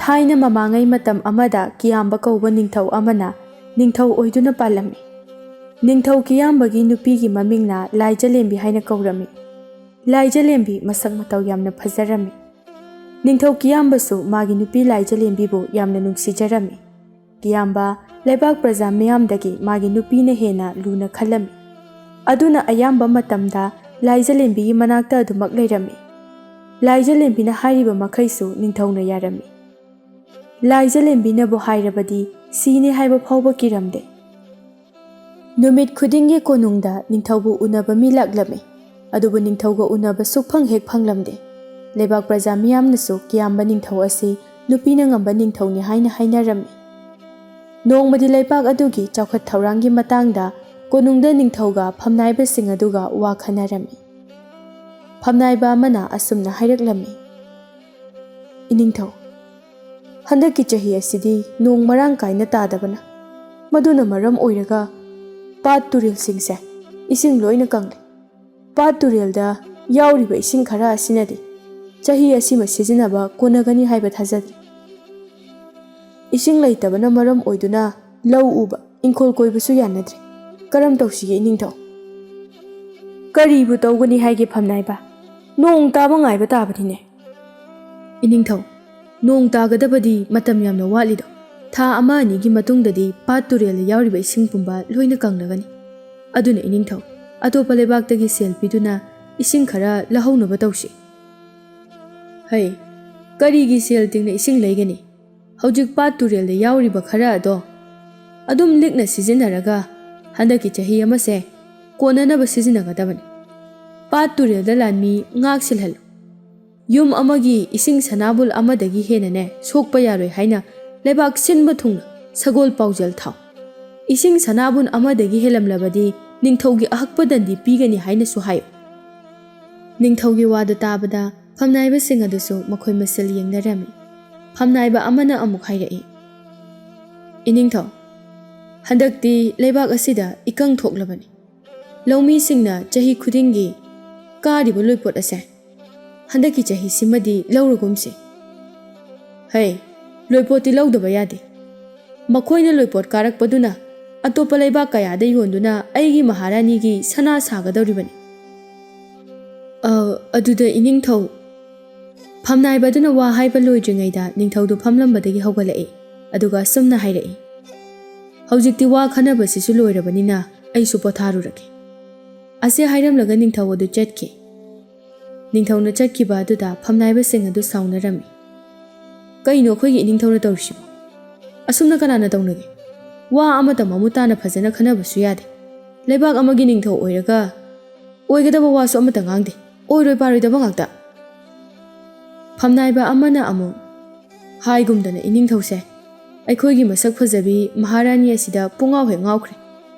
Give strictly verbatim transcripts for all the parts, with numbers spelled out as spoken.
ꯊꯥꯏꯅ ꯃꯃꯥꯡꯉꯩ ꯃꯇꯝ ꯑꯃꯗ ꯀꯤꯌꯥꯝꯕ ꯀꯧꯕ ꯅꯤꯡꯊꯧ ꯑꯃꯅ ꯅꯤꯡꯊꯧ ꯑꯣꯏꯗꯨꯅ ꯄꯥꯜꯂꯝꯃꯤ꯫ ꯅꯤꯡꯊꯧ ꯀꯤꯌꯥꯝꯕꯒꯤ ꯅꯨꯄꯤꯒꯤ ꯃꯃꯤꯡꯅ ꯂꯥꯏꯖꯂꯦꯝꯕꯤ ꯍꯥꯏꯅ ꯀꯧꯔꯝꯃꯤ꯫ ꯂꯥꯏꯖꯂꯦꯝꯕꯤ ꯃꯁꯛ ꯃꯇꯧ ꯌꯥꯝꯅ ꯐꯖꯔꯝꯃꯤ꯫ ꯅꯤꯡꯊꯧ ꯀꯤꯌꯥꯝꯕꯁꯨ ꯃꯥꯒꯤ ꯅꯨꯄꯤ ꯂꯥꯏꯖꯂꯦꯝꯕꯤꯕꯨ ꯌꯥꯝꯅ ꯅꯨꯡꯁꯤꯖꯔꯝꯃꯤ꯫ ꯀꯤꯌꯥꯝꯕ ꯂꯩꯕꯥꯛ ꯄ꯭ꯔꯖꯥ ꯃꯤꯌꯥꯝꯗꯒꯤ ꯃꯥꯒꯤ ꯅꯨꯄꯤꯅ ꯍꯦꯟꯅ ꯂꯨꯅ ꯈꯜꯂꯝꯃꯤ꯫ ꯑꯗꯨꯅ ꯑꯌꯥꯝꯕ ꯃꯇꯝꯗ ꯂꯥꯏꯖꯂꯦꯝꯕꯤꯒꯤ ꯃꯅꯥꯛꯇ ꯑꯗꯨꯃꯛ ꯂꯩꯔꯝꯃꯤ꯫ ꯂꯥꯏꯖꯂꯦꯝꯕꯤꯅ ꯍꯥꯏꯔꯤꯕ ꯃꯈꯩꯁꯨ ꯅꯤꯡꯊꯧꯅ ꯌꯥꯔꯝꯃꯤ꯫ ꯂꯥꯏꯖꯂꯦꯝꯕꯤꯅꯕꯨ ꯍꯥꯏꯔꯕꯗꯤ ꯁꯤꯅꯤ ꯍꯥꯏꯕ ꯐꯥꯎꯕ ꯀꯤꯔꯝꯗꯦ꯫ ꯅꯨꯃꯤꯠ ꯈꯨꯗꯤꯡꯒꯤ ꯀꯣꯅꯨꯡꯗ ꯅꯤꯡꯊꯧꯕꯨ ꯎꯅꯕ ꯃꯤ ꯂꯥꯛꯂꯝꯃꯤ꯫ ꯑꯗꯨꯕꯨ ꯅꯤꯡꯊꯧꯒ ꯎꯅꯕ ꯁꯨꯛꯐꯪ ꯍꯦꯛ ꯐꯪꯂꯝꯗꯦ꯫ ꯂꯩꯕꯥꯛ ꯄ꯭ꯔꯖꯥ ꯃꯤꯌꯥꯝꯅꯁꯨ ꯀꯤꯌꯥꯝꯕ ꯅꯤꯡꯊꯧ ꯑꯁꯤ ꯅꯨꯄꯤꯅ ꯉꯝꯕ ꯅꯤꯡꯊꯧꯅꯤ ꯍꯥꯏꯅ ꯍꯥꯏꯅꯔꯝꯃꯤ꯫ ꯅꯣꯡꯃꯗꯤ ꯂꯩꯕꯥꯛ ꯑꯗꯨꯒꯤ ꯆꯥꯎꯈꯠ ꯊꯧꯔꯥꯡꯒꯤ ꯃꯇꯥꯡꯗ ꯀꯣꯅꯨꯡꯗ ꯅꯤꯡꯊꯧꯒ ꯐꯝꯅꯥꯏꯕꯁꯤꯡ ꯑꯗꯨꯒ ꯋꯥ ꯈꯟꯅꯔꯝꯃꯤ꯫ ꯐꯝꯅꯥꯏꯕ ꯑꯃꯅ ꯑꯁꯨꯝꯅ ꯍꯥꯏꯔꯛꯂꯝꯃꯤ, "ꯏꯅꯤꯡꯊꯧ, ꯍꯟꯗꯛꯀꯤ ꯆꯍꯤ ꯑꯁꯤꯗꯤ ꯅꯣꯡ ꯃꯔꯥꯡ ꯀꯥꯏꯅ ꯇꯥꯗꯕꯅ, ꯃꯗꯨꯅ ꯃꯔꯝ ꯑꯣꯏꯔꯒ ꯄꯥꯠ ꯇꯨꯔꯦꯜꯁꯤꯡꯁꯦ ꯏꯁꯤꯡ ꯂꯣꯏꯅ ꯀꯪꯂꯦ꯫ ꯄꯥꯠ ꯇꯨꯔꯦꯜꯗ ꯌꯥꯎꯔꯤꯕ ꯏꯁꯤꯡ ꯈꯔ ꯑꯁꯤꯅꯗꯤ ꯆꯍꯤ ꯑꯁꯤꯃ ꯁꯤꯖꯤꯟꯅꯕ ꯀꯣꯟꯅꯒꯅꯤ ꯍꯥꯏꯕ ꯊꯥꯖꯗꯦ꯫ ꯏꯁꯤꯡ ꯂꯩꯇꯕꯅ ꯃꯔꯝ ꯑꯣꯏꯗꯨꯅ ꯂꯧ ꯎꯕ, ꯏꯪꯈꯣꯜ ꯀꯣꯏꯕꯁꯨ ꯌꯥꯅꯗ꯭ꯔꯦ꯫ ꯀꯔꯝ ꯇꯧꯁꯤꯒꯦ ꯏꯅꯤꯡꯊꯧ?" "ꯀꯔꯤꯕꯨ ꯇꯧꯒꯅꯤ ꯍꯥꯏꯒꯦ ꯐꯝꯅꯥꯏꯕ? ꯅꯣꯡ ꯇꯥꯕ ꯉꯥꯏꯕ ꯇꯥꯕꯅꯤꯅꯦ꯫" "ꯏꯅꯤꯡꯊꯧ, ꯅꯣꯡ ꯇꯥꯒꯗꯕꯗꯤ ꯃꯇꯝ ꯌꯥꯝꯅ ꯋꯥꯠꯂꯤꯗꯣ꯫ ꯊꯥ ꯑꯃ ꯑꯅꯤꯒꯤ ꯃꯇꯨꯡꯗꯗꯤ ꯄꯥꯠ ꯇꯨꯔꯦꯜꯗ ꯌꯥꯎꯔꯤꯕ ꯏꯁꯤꯡ ꯄꯨꯝꯕ ꯂꯣꯏꯅ ꯀꯪꯂꯒꯅꯤ꯫ ꯑꯗꯨꯅ ꯏꯅꯤꯡꯊꯧ, ꯑꯇꯣꯞꯄ ꯂꯩꯕꯥꯛꯇꯒꯤ ꯁꯦꯜ ꯄꯤꯗꯨꯅ ꯏꯁꯤꯡ ꯈꯔ ꯂꯧꯍꯧꯅꯕ ꯇꯧꯁꯤ꯫" "ꯍꯩ, ꯀꯔꯤꯒꯤ ꯁꯦꯜ ꯇꯤꯡꯅ ꯏꯁꯤꯡ ꯂꯩꯒꯅꯤ? ꯍꯧꯖꯤꯛ ꯄꯥꯠ ꯇꯨꯔꯦꯜꯗ ꯌꯥꯎꯔꯤꯕ ꯈꯔ ꯑꯗꯣ ꯑꯗꯨꯝ ꯂꯤꯛꯅ ꯁꯤꯖꯤꯟꯅꯔꯒ ꯍꯟꯗꯛꯀꯤ ꯆꯍꯤ ꯑꯃꯁꯦ ꯀꯣꯟꯅꯅꯕ ꯁꯤꯖꯤꯟꯅꯒꯗꯕꯅꯤ꯫ ꯄꯥꯠ ꯇꯨꯔꯦꯜꯗ ꯂꯥꯟꯃꯤ ꯉꯥꯛ ꯁꯤꯜꯍꯜꯂꯨ꯫ ꯌꯨꯝ ꯑꯃꯒꯤ ꯏꯁꯤꯡ ꯁꯅꯥꯕꯨꯜ ꯑꯃꯗꯒꯤ ꯍꯦꯟꯅꯅꯦ ꯁꯣꯛꯄ ꯌꯥꯔꯣꯏ ꯍꯥꯏꯅ ꯂꯩꯕꯥꯛ ꯁꯤꯟꯕ ꯊꯨꯡꯅ ꯁꯒꯣꯜ ꯄꯥꯎꯖꯦꯜ ꯊꯥꯎ꯫ ꯏꯁꯤꯡ ꯁꯅꯥꯕꯨꯟ ꯑꯃꯗꯒꯤ ꯍꯦꯜꯂꯝꯂꯕꯗꯤ ꯅꯤꯡꯊꯧꯒꯤ ꯑꯍꯛꯄ ꯗꯟꯗꯤ ꯄꯤꯒꯅꯤ ꯍꯥꯏꯅꯁꯨ ꯍꯥꯏꯌꯨ꯫" ꯅꯤꯡꯊꯧꯒꯤ ꯋꯥꯗꯨ ꯇꯥꯕꯗ ꯐꯝꯅꯥꯏꯕꯁꯤꯡ ꯑꯗꯨꯁꯨ ꯃꯈꯣꯏ ꯃꯁꯦꯜ ꯌꯦꯡꯅꯔꯝꯃꯤ꯫ ꯐꯝꯅꯥꯏꯕ ꯑꯃꯅ ꯑꯃꯨꯛ ꯍꯥꯏꯔꯛꯏ, "ꯏꯅꯤꯡꯊꯧ, ꯍꯟꯗꯛꯇꯤ ꯂꯩꯕꯥꯛ ꯑꯁꯤꯗ ꯏꯀꯪ ꯊꯣꯛꯂꯕꯅꯤ꯫ ꯂꯧꯃꯤꯁꯤꯡꯅ ꯆꯍꯤ ꯈꯨꯗꯤꯡꯒꯤ ꯀꯥꯔꯤꯕ ꯂꯣꯏꯄꯣꯠ ꯑꯁꯦ ꯍꯟꯗꯛꯀꯤ ꯆꯍꯤꯁꯤꯃꯗꯤ ꯂꯧꯔꯒꯨꯝꯁꯤ꯫" "ꯍꯩ, ꯂꯣꯏꯄꯣꯠꯇꯤ ꯂꯧꯗꯕ ꯌꯥꯗꯦ꯫ ꯃꯈꯣꯏꯅ ꯂꯣꯏꯄꯣꯠ ꯀꯥꯔꯛꯄꯗꯨꯅ ꯑꯇꯣꯞꯄ ꯂꯩꯕꯥꯛ ꯀꯌꯥꯗ ꯌꯣꯟꯗꯨꯅ ꯑꯩꯒꯤ ꯃꯍꯥꯔꯥꯅꯤꯒꯤ ꯁꯅꯥ ꯁꯥꯒꯗꯧꯔꯤꯕꯅꯤ꯫ "ꯑ, ꯑꯗꯨꯗ ꯏꯅꯤꯡꯊꯧ," ꯐꯝꯅꯥꯏꯕ ꯑꯗꯨꯅ ꯋꯥ ꯍꯥꯏꯕ ꯂꯣꯏꯗ꯭ꯔꯤꯉꯩꯗ ꯅꯤꯡꯊꯧꯗꯨ ꯐꯝꯂꯝꯕꯗꯒꯤ ꯍꯧꯒꯠꯂꯛꯏ꯫ ꯑꯗꯨꯒ ꯑꯁꯨꯝꯅ ꯍꯥꯏꯔꯛꯏ, "ꯍꯧꯖꯤꯛꯇꯤ ꯋꯥ ꯈꯟꯅꯕꯁꯤꯁꯨ ꯂꯣꯏꯔꯕꯅꯤꯅ ꯑꯩꯁꯨ ꯄꯣꯊꯥꯔꯨꯔꯒꯦ"꯫ ꯑꯁꯤ ꯍꯥꯏꯔꯝꯂꯒ ꯅꯤꯡꯊꯧ ꯑꯗꯨ ꯆꯠꯈꯤ꯫ ꯅꯤꯡꯊꯧꯅ ꯆꯠꯈꯤꯕ ꯑꯗꯨꯗ ꯐꯝꯅꯥꯏꯕꯁꯤꯡ ꯑꯗꯨ ꯁꯥꯎꯅꯔꯝꯃꯤ꯫ "ꯀꯩꯅꯣ ꯑꯩꯈꯣꯏꯒꯤ ꯏꯅꯤꯡꯊꯧꯅ ꯇꯧꯔꯤꯁꯤꯕꯣ? ꯑꯁꯨꯝꯅ ꯀꯅꯥꯅ ꯇꯧꯅꯒꯦ? ꯋꯥ ꯑꯃꯇ ꯃꯃꯨꯠ ꯇꯥꯅ ꯐꯖꯅ ꯈꯟꯅꯕꯁꯨ ꯌꯥꯗꯦ꯫ ꯂꯩꯕꯥꯛ ꯑꯃꯒꯤ ꯅꯤꯡꯊꯧ ꯑꯣꯏꯔꯒ ꯑꯣꯏꯒꯗꯕ ꯋꯥꯁꯨ ꯑꯃꯠꯇ ꯉꯥꯡꯗꯦ꯫ ꯑꯣꯏꯔꯣꯏ ꯄꯥꯔꯣꯏꯗꯕ ꯉꯥꯛꯇ"꯫ ꯐꯝꯅꯥꯏꯕ ꯑꯃꯅ ꯑꯃꯨꯛ ꯍꯥꯏꯒꯨꯝꯗꯅ, "ꯏꯅꯤꯡꯊꯧꯁꯦ, ꯑꯩꯈꯣꯏꯒꯤ ꯃꯁꯛ ꯐꯖꯕꯤ ꯃꯍꯥꯔꯥꯅꯤ ꯑꯁꯤꯗ ꯄꯨꯡꯉꯥꯎ ꯍꯦꯛ ꯉꯥꯎꯈ꯭ꯔꯦ꯫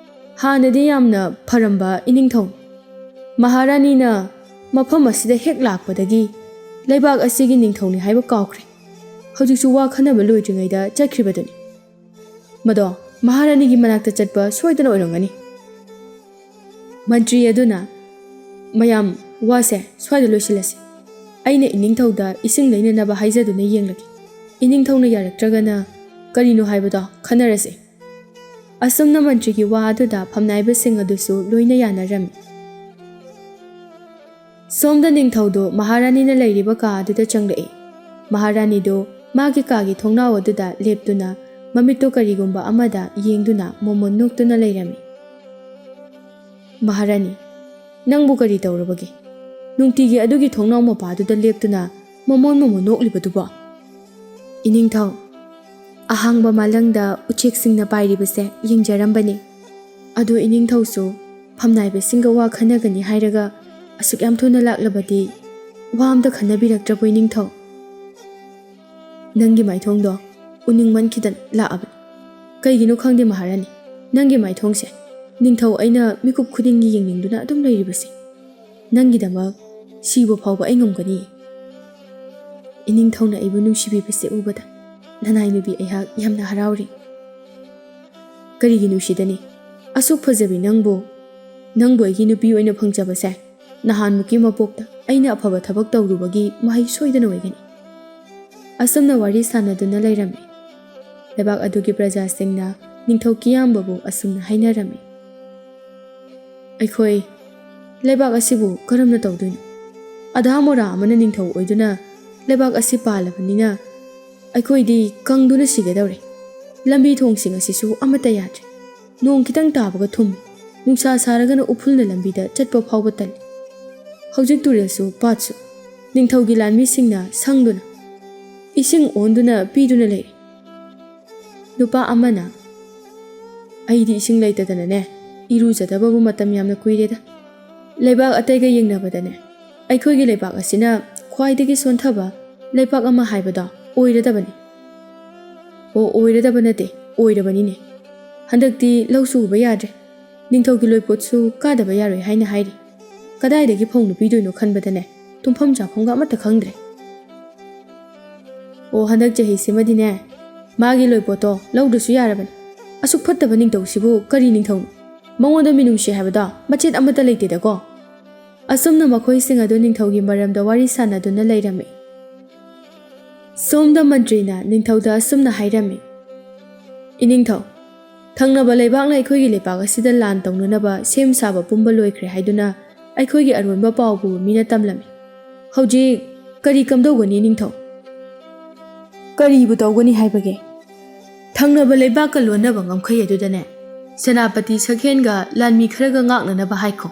ꯍꯥꯟꯅꯗꯤ ꯌꯥꯝꯅ ꯐꯔꯝꯕ ꯏꯅꯤꯡꯊꯧ ꯃꯍꯥꯔꯥꯅꯤꯅ ꯃꯐꯝ ꯑꯁꯤꯗ ꯍꯦꯛ ꯂꯥꯛꯄꯗꯒꯤ ꯂꯩꯕꯥꯛ ꯑꯁꯤꯒꯤ ꯅꯤꯡꯊꯧꯅꯤ ꯍꯥꯏꯕ ꯀꯥꯎꯈ꯭ꯔꯦ꯫ ꯍꯧꯖꯤꯛꯁꯨ ꯋꯥ ꯈꯟꯅꯕ ꯂꯣꯏꯗ꯭ꯔꯤꯉꯩꯗ ꯆꯠꯈ꯭ꯔꯤꯕꯗꯨꯅꯤ꯫ ꯃꯗꯣ ꯃꯍꯥꯔꯥꯅꯤꯒꯤ ꯃꯅꯥꯛꯇ ꯆꯠꯄ ꯁꯣꯏꯗꯅ ꯑꯣꯏꯔꯝꯒꯅꯤ"꯫ ꯃꯟꯇ꯭ꯔꯤ ꯑꯗꯨꯅ, "ꯃꯌꯥꯝ, ꯋꯥꯁꯦ ꯁ꯭ꯋꯥꯏꯗ ꯂꯣꯏꯁꯤꯜꯂꯁꯤ꯫ ꯑꯩꯅ ꯏꯅꯤꯡꯊꯧꯗ ꯏꯁꯤꯡ ꯂꯩꯅꯅꯕ ꯍꯥꯏꯖꯗꯨꯅ ꯌꯦꯡꯂꯒꯦ꯫ ꯏꯅꯤꯡꯊꯧꯅ ꯌꯥꯔꯛꯇ꯭ꯔꯒꯅ ꯀꯔꯤꯅꯣ ꯍꯥꯏꯕꯗꯣ ꯈꯟꯅꯔꯁꯤ"꯫ ꯑꯁꯨꯝꯅ ꯃꯟꯇ꯭ꯔꯤꯒꯤ ꯋꯥ ꯑꯗꯨꯗ ꯐꯝꯅꯥꯏꯕꯁꯤꯡ ꯑꯗꯨꯁꯨ ꯂꯣꯏꯅ ꯌꯥꯅꯔꯝꯃꯤ꯫ ꯁꯣꯝꯗ ꯅꯤꯡꯊꯧꯗꯨ ꯃꯍꯥꯔꯥꯅꯤꯅ ꯂꯩꯔꯤꯕ ꯀꯥ ꯑꯗꯨꯗ ꯆꯪꯂꯛꯏ꯫ ꯃꯍꯥꯔꯥꯅꯤꯗꯨ ꯃꯥꯒꯤ ꯀꯥꯒꯤ ꯊꯣꯡꯅꯥꯎ ꯑꯗꯨꯗ ꯂꯦꯞꯇꯨꯅ ꯃꯃꯤꯠꯇꯨ ꯀꯔꯤꯒꯨꯝꯕ ꯑꯃꯗ ꯌꯦꯡꯗꯨꯅ ꯃꯣꯃꯣꯟ ꯅꯣꯛꯇꯨꯅ ꯂꯩꯔꯝꯃꯤ꯫ "ꯃꯍꯥꯔꯥꯅꯤ, ꯅꯪꯕꯨ ꯀꯔꯤ ꯇꯧꯔꯕꯒꯦ? ꯅꯨꯡꯇꯤꯒꯤ ꯑꯗꯨꯒꯤ ꯊꯣꯡꯅꯥꯎ ꯃꯄꯥꯗꯨꯗ ꯂꯦꯞꯇꯨꯅ ꯃꯣꯃꯣꯟ ꯃꯣꯃꯣꯟ ꯅꯣꯛꯂꯤꯕꯗꯨꯕꯣ?" "ꯏꯅꯤꯡꯊꯧ, ꯑꯍꯥꯡꯕ ꯃꯥꯂꯪꯗ ꯎꯆꯦꯛꯁꯤꯡꯅ ꯄꯥꯏꯔꯤꯕꯁꯦ ꯌꯦꯡꯖꯔꯝꯕꯅꯤ꯫ ꯑꯗꯨ ꯏꯅꯤꯡꯊꯧꯁꯨ ꯐꯝꯅꯥꯏꯕꯁꯤꯡꯒ ꯋꯥ ꯈꯟꯅꯒꯅꯤ ꯍꯥꯏꯔꯒ ꯑꯁꯨꯛ ꯌꯥꯝ ꯊꯨꯅ ꯂꯥꯛꯂꯕꯗꯤ ꯋꯥ ꯑꯝꯇ ꯈꯟꯅꯕꯤꯔꯛꯇ꯭ꯔꯕꯣ ꯏꯅꯤꯡꯊꯧ?" "ꯅꯪꯒꯤ ꯃꯥꯏꯊꯣꯡꯗꯣ ꯎꯅꯤꯡꯃꯟꯈꯤꯗꯅ ꯂꯥꯛꯑꯕꯅꯤ꯫ ꯀꯩꯒꯤꯅꯣ ꯈꯪꯗꯦ ꯃꯍꯥꯔꯥꯅꯤ, ꯅꯪꯒꯤ ꯃꯥꯏꯊꯣꯡꯁꯦ ꯅꯤꯡꯊꯧ ꯑꯩꯅ ꯃꯤꯀꯨꯞ ꯈꯨꯗꯤꯡꯒꯤ ꯌꯦꯡꯅꯤꯡꯗꯨꯅ ꯑꯗꯨꯝ ꯂꯩꯔꯤꯕꯁꯦ꯫ ꯅꯪꯒꯤꯗꯃꯛ ꯁꯤꯕ ꯐꯥꯎꯕ ꯑꯩ ꯉꯝꯒꯅꯤ"꯫ ꯏꯅꯤꯡꯊꯧꯅ ꯑꯩꯕꯨ ꯅꯨꯡꯁꯤꯕꯤꯕꯁꯦ ꯎꯕꯗ ꯅꯅꯥꯏ ꯅꯨꯄꯤ ꯑꯩꯍꯥꯛ ꯌꯥꯝꯅ ꯍꯔꯥꯎꯔꯤ꯫ "ꯀꯔꯤꯒꯤ ꯅꯨꯡꯁꯤꯗꯅꯤ? ꯑꯁꯨꯛ ꯐꯖꯕꯤ ꯅꯪꯕꯨ, ꯅꯪꯕꯨ ꯑꯩꯒꯤ ꯅꯨꯄꯤ ꯑꯣꯏꯅ ꯐꯪꯖꯕꯁꯦ ꯅꯍꯥꯟꯃꯨꯛꯀꯤ ꯃꯄꯣꯛꯇ ꯑꯩꯅ ꯑꯐꯕ ꯊꯕꯛ ꯇꯧꯔꯨꯕꯒꯤ ꯃꯍꯩ ꯁꯣꯏꯗꯅ ꯑꯣꯏꯒꯅꯤ"꯫ ꯑꯁꯨꯝꯅ ꯋꯥꯔꯤ ꯁꯥꯟꯅꯗꯨꯅ ꯂꯩꯔꯝꯃꯤ꯫ ꯂꯩꯕꯥꯛ ꯑꯗꯨꯒꯤ ꯄ꯭ꯔꯖꯥꯁꯤꯡꯅ ꯅꯤꯡꯊꯧ ꯀꯤꯌꯥꯝꯕꯕꯨ ꯑꯁꯨꯝꯅ ꯍꯥꯏꯅꯔꯝꯃꯤ, "ꯑꯩꯈꯣꯏ ꯂꯩꯕꯥꯛ ꯑꯁꯤꯕꯨ ꯀꯔꯝꯅ ꯇꯧꯗꯣꯏꯅꯣ? ꯑꯙꯥ ꯃꯣꯔꯥ ꯑꯃꯅ ꯅꯤꯡꯊꯧ ꯑꯣꯏꯗꯨꯅ ꯂꯩꯕꯥꯛ ꯑꯁꯤ ꯄꯥꯜꯂꯕꯅꯤꯅ ꯑꯩꯈꯣꯏꯗꯤ ꯀꯪꯗꯨꯅ ꯁꯤꯒꯗꯧꯔꯦ꯫ ꯂꯝꯕꯤ ꯊꯣꯡꯁꯤꯡ ꯑꯁꯤꯁꯨ ꯑꯃꯠꯇ ꯌꯥꯗ꯭ꯔꯦ꯫ ꯅꯣꯡ ꯈꯤꯇꯪ ꯇꯥꯕꯒ ꯊꯨꯝꯃꯤ, ꯅꯨꯡꯁꯥ ꯁꯥꯔꯒꯅ ꯎꯐꯨꯜꯅ ꯂꯝꯕꯤꯗ ꯆꯠꯄ ꯐꯥꯎꯕ ꯇꯜꯂꯤ꯫ ꯍꯧꯖꯤꯛ ꯇꯨꯔꯦꯜꯁꯨ ꯄꯥꯠꯁꯨ ꯅꯤꯡꯊꯧꯒꯤ ꯂꯥꯟꯃꯤꯁꯤꯡꯅ ꯁꯪꯗꯨꯅ ꯏꯁꯤꯡ ꯑꯣꯟꯗꯨꯅ ꯄꯤꯗꯨꯅ ꯂꯩꯔꯦ꯫" ꯅꯨꯄꯥ ꯑꯃꯅ, "ꯑꯩꯗꯤ ꯏꯁꯤꯡ ꯂꯩꯇꯗꯅꯅꯦ, ꯏꯔꯨꯖꯗꯕꯕꯨ ꯃꯇꯝ ꯌꯥꯝꯅ ꯀꯨꯏꯔꯦꯗ꯫ ꯂꯩꯕꯥꯛ ꯑꯇꯩꯒ ꯌꯦꯡꯅꯕꯗꯅꯦ, ꯑꯩꯈꯣꯏꯒꯤ ꯂꯩꯕꯥꯛ ꯑꯁꯤꯅ ꯈ꯭ꯋꯥꯏꯗꯒꯤ ꯁꯣꯟꯊꯕ ꯂꯩꯕꯥꯛ ꯑꯃ ꯍꯥꯏꯕꯗꯣ ꯑꯣꯏꯔꯗꯕꯅꯤ꯫" "ꯑꯣ, ꯑꯣꯏꯔꯗꯕ ꯅꯠꯇꯦ, ꯑꯣꯏꯔꯕꯅꯤꯅꯦ꯫ ꯍꯟꯗꯛꯇꯤ ꯂꯧꯁꯨ ꯎꯕ ꯌꯥꯗ꯭ꯔꯦ꯫ ꯅꯤꯡꯊꯧꯒꯤ ꯂꯣꯏꯄꯣꯠꯁꯨ ꯀꯥꯗꯕ ꯌꯥꯔꯣꯏ ꯍꯥꯏꯅ ꯍꯥꯏꯔꯤ꯫ ꯀꯗꯥꯏꯗꯒꯤ ꯐꯧ ꯅꯨꯄꯤꯗꯣꯏꯅꯣ ꯈꯟꯕꯗꯅꯦ, ꯇꯨꯝꯐꯝ ꯆꯥꯐꯝꯒ ꯑꯃꯠꯇ ꯈꯪꯗ꯭ꯔꯦ꯫" "ꯑꯣ, ꯍꯟꯗꯛ ꯆꯍꯤꯁꯤꯃꯗꯤꯅꯦ, ꯃꯥꯒꯤ ꯂꯣꯏꯄꯣꯠꯇꯣ ꯂꯧꯗ꯭ꯔꯁꯨ ꯌꯥꯔꯕꯅꯤ꯫ ꯑꯁꯨꯛ ꯐꯠꯇꯕ ꯅꯤꯡꯊꯧꯁꯤꯕꯨ ꯀꯔꯤ ꯅꯤꯡꯊꯧꯅꯣ? ꯃꯉꯣꯟꯗ ꯃꯤꯅꯨꯡꯁꯤ ꯍꯥꯏꯕꯗꯣ ꯃꯆꯦꯠ ꯑꯃꯠꯇ ꯂꯩꯇꯦꯗꯀꯣ꯫" ꯑꯁꯨꯝꯅ ꯃꯈꯣꯏꯁꯤꯡ ꯑꯗꯨ ꯅꯤꯡꯊꯧꯒꯤ ꯃꯔꯝꯗ ꯋꯥꯔꯤ ꯁꯥꯟꯅꯗꯨꯅ ꯂꯩꯔꯝꯃꯤ꯫ ꯁꯣꯝꯗ ꯃꯟꯇ꯭ꯔꯤꯅ ꯅꯤꯡꯊꯧꯗ ꯑꯁꯨꯝꯅ ꯍꯥꯏꯔꯝꯃꯤ, "ꯏꯅꯤꯡꯊꯧ, ꯊꯪꯅꯕ ꯂꯩꯕꯥꯛꯅ ꯑꯩꯈꯣꯏꯒꯤ ꯂꯩꯕꯥꯛ ꯑꯁꯤꯗ ꯂꯥꯟ ꯇꯧꯅꯅꯕ ꯁꯦꯝ ꯁꯥꯕ ꯄꯨꯝꯕ ꯂꯣꯏꯈ꯭ꯔꯦ ꯍꯥꯏꯗꯨꯅ ꯑꯩꯈꯣꯏꯒꯤ ꯑꯔꯣꯟꯕ ꯄꯥꯎꯕꯨ ꯃꯤꯅ ꯇꯝꯂꯝꯃꯤ꯫ ꯍꯧꯖꯤꯛ ꯀꯔꯤ ꯀꯝꯗꯧꯒꯅꯤ ꯅꯤꯡꯊꯧ?" "ꯀꯔꯤꯕꯨ ꯇꯧꯒꯅꯤ ꯍꯥꯏꯕꯒꯦ? ꯊꯪꯅꯕ ꯂꯩꯕꯥꯛꯀ ꯂꯣꯟꯅꯕ ꯉꯝꯈꯩ ꯑꯗꯨꯗꯅꯦ, ꯁꯦꯅꯥꯄꯇꯤ ꯁꯛꯍꯦꯟꯒ ꯂꯥꯟꯃꯤ ꯈꯔꯒ ꯉꯥꯛꯅꯅꯕ ꯍꯥꯏꯈꯣ꯫"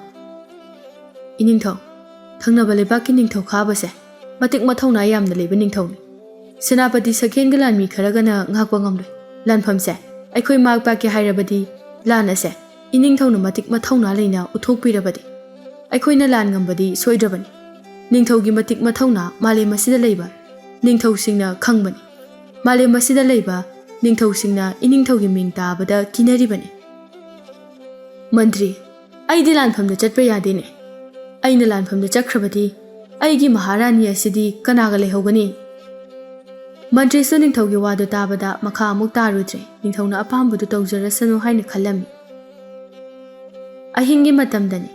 "ꯏꯅꯤꯡꯊꯧ, ꯊꯪꯅꯕ ꯂꯩꯕꯥꯛꯀꯤ ꯅꯤꯡꯊꯧ ꯈꯥꯕꯁꯦ ꯃꯇꯤꯛ ꯃꯊꯧꯅꯥ ꯌꯥꯝꯅ ꯂꯩꯕ ꯅꯤꯡꯊꯧꯅꯤ꯫ ꯁꯦꯅꯥꯄꯇꯤ ꯁꯛꯍꯦꯟꯒ ꯂꯥꯟꯃꯤ ꯈꯔꯒꯅ ꯉꯥꯛꯄ ꯉꯝꯂꯣꯏ꯫ ꯂꯥꯟꯐꯝꯁꯦ ꯑꯩꯈꯣꯏ ꯃꯥꯏ ꯄꯥꯛꯀꯦ ꯍꯥꯏꯔꯕꯗꯤ ꯂꯥꯟ ꯑꯁꯦ ꯏꯅꯤꯡꯊꯧꯅ ꯃꯇꯤꯛ ꯃꯊꯧꯅꯥ ꯂꯩꯅ ꯎꯠꯊꯣꯛꯄꯤꯔꯕꯗꯤ ꯑꯩꯈꯣꯏꯅ ꯂꯥꯟ ꯉꯝꯕꯗꯤ ꯁꯣꯏꯗ꯭ꯔꯕꯅꯤ꯫ ꯅꯤꯡꯊꯧꯒꯤ ꯃꯇꯤꯛ ꯃꯊꯧꯅꯥ ꯃꯥꯂꯦꯝ ꯑꯁꯤꯗ ꯂꯩꯕ ꯅꯤꯡꯊꯧꯁꯤꯡꯅ ꯈꯪꯕꯅꯤ꯫ ꯃꯥꯂꯦꯝ ꯑꯁꯤꯗ ꯂꯩꯕ ꯅꯤꯡꯊꯧꯁꯤꯡꯅ ꯏꯅꯤꯡꯊꯧꯒꯤ ꯃꯤꯡ ꯇꯥꯕꯗ ꯀꯤꯅꯔꯤꯕꯅꯤ꯫" "ꯃꯟꯇ꯭ꯔꯤ, ꯑꯩꯗꯤ ꯂꯥꯟꯐꯝꯗ ꯆꯠꯄ ꯌꯥꯗꯦꯅꯦ꯫ ꯑꯩꯅ ꯂꯥꯟꯐꯝꯗ ꯆꯠꯈ꯭ꯔꯕꯗꯤ ꯑꯩꯒꯤ ꯃꯍꯥꯔꯥꯅꯤ ꯑꯁꯤꯗꯤ ꯀꯅꯥꯒ ꯂꯩꯍꯧꯒꯅꯤ?" ꯃꯟꯇ꯭ꯔꯤꯁꯨ ꯅꯤꯡꯊꯧꯒꯤ ꯋꯥꯗꯨ ꯇꯥꯕꯗ ꯃꯈꯥ ꯑꯃꯨꯛ ꯇꯥꯔꯨꯗ꯭ꯔꯦ꯫ ꯅꯤꯡꯊꯧꯅ ꯑꯄꯥꯝꯕꯗꯨ ꯇꯧꯖꯔꯁꯅꯨ ꯍꯥꯏꯅ ꯈꯜꯂꯝꯃꯤ꯫ ꯑꯍꯤꯡꯒꯤ ꯃꯇꯝꯗꯅꯤ꯫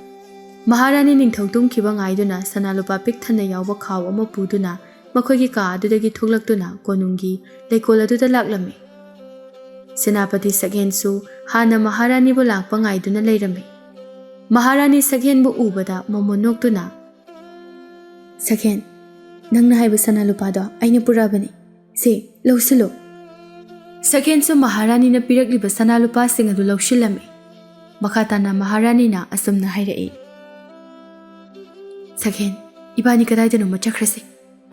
ꯃꯍꯥꯔꯥꯅꯤ ꯅꯤꯡꯊꯧ ꯇꯨꯝꯈꯤꯕ ꯉꯥꯏꯗꯨꯅ ꯁꯅꯥ ꯂꯨꯄꯥ ꯄꯤꯛ ꯊꯟꯅ ꯌꯥꯎꯕ ꯈꯥꯎ ꯑꯃ ꯄꯨꯗꯨꯅ ꯃꯈꯣꯏꯒꯤ ꯀꯥ ꯑꯗꯨꯗꯒꯤ ꯊꯣꯛꯂꯛꯇꯨꯅ ꯀꯣꯅꯨꯡꯒꯤ ꯂꯩꯀꯣꯜ ꯑꯗꯨꯗ ꯂꯥꯛꯂꯝꯃꯤ꯫ ꯁꯦꯅꯥꯄꯇꯤ ꯁꯛꯍꯦꯟꯁꯨ ꯍꯥꯟꯅ ꯃꯍꯥꯔꯥꯅꯤꯕꯨ ꯂꯥꯛꯄ ꯉꯥꯏꯗꯨꯅ ꯂꯩꯔꯝꯃꯤ꯫ ꯃꯍꯥꯔꯥꯅꯤ ꯁꯛꯍꯦꯟꯕꯨ ꯎꯕꯗ ꯃꯣꯃꯣꯟ ꯅꯣꯛꯇꯨꯅ, "ꯁꯛꯍꯦꯟ, ꯅꯪꯅ ꯍꯥꯏꯕ ꯁꯅꯥ ꯂꯨꯄꯥꯗꯣ ꯑꯩꯅ ꯄꯨꯔꯛꯑꯕꯅꯤ꯫ ꯁꯦ, ꯂꯧꯁꯤꯜꯂꯨ꯫" ꯁꯛꯍꯦꯟꯁꯨ ꯃꯍꯥꯔꯥꯅꯤꯅ ꯄꯤꯔꯛꯂꯤꯕ ꯁꯅꯥ ꯂꯨꯄꯥꯁꯤꯡ ꯑꯗꯨ ꯂꯧꯁꯤꯜꯂꯝꯃꯤ꯫ ꯃꯈꯥ ꯇꯥꯅ ꯃꯍꯥꯔꯥꯅꯤꯅ ꯑꯁꯨꯝꯅ ꯍꯥꯏꯔꯛꯏ, "ꯁꯛꯍꯦꯟ, ꯏꯕꯥꯅꯤ ꯀꯗꯥꯏꯗꯅꯣꯃ ꯆꯠꯈ꯭ꯔꯁꯤ꯫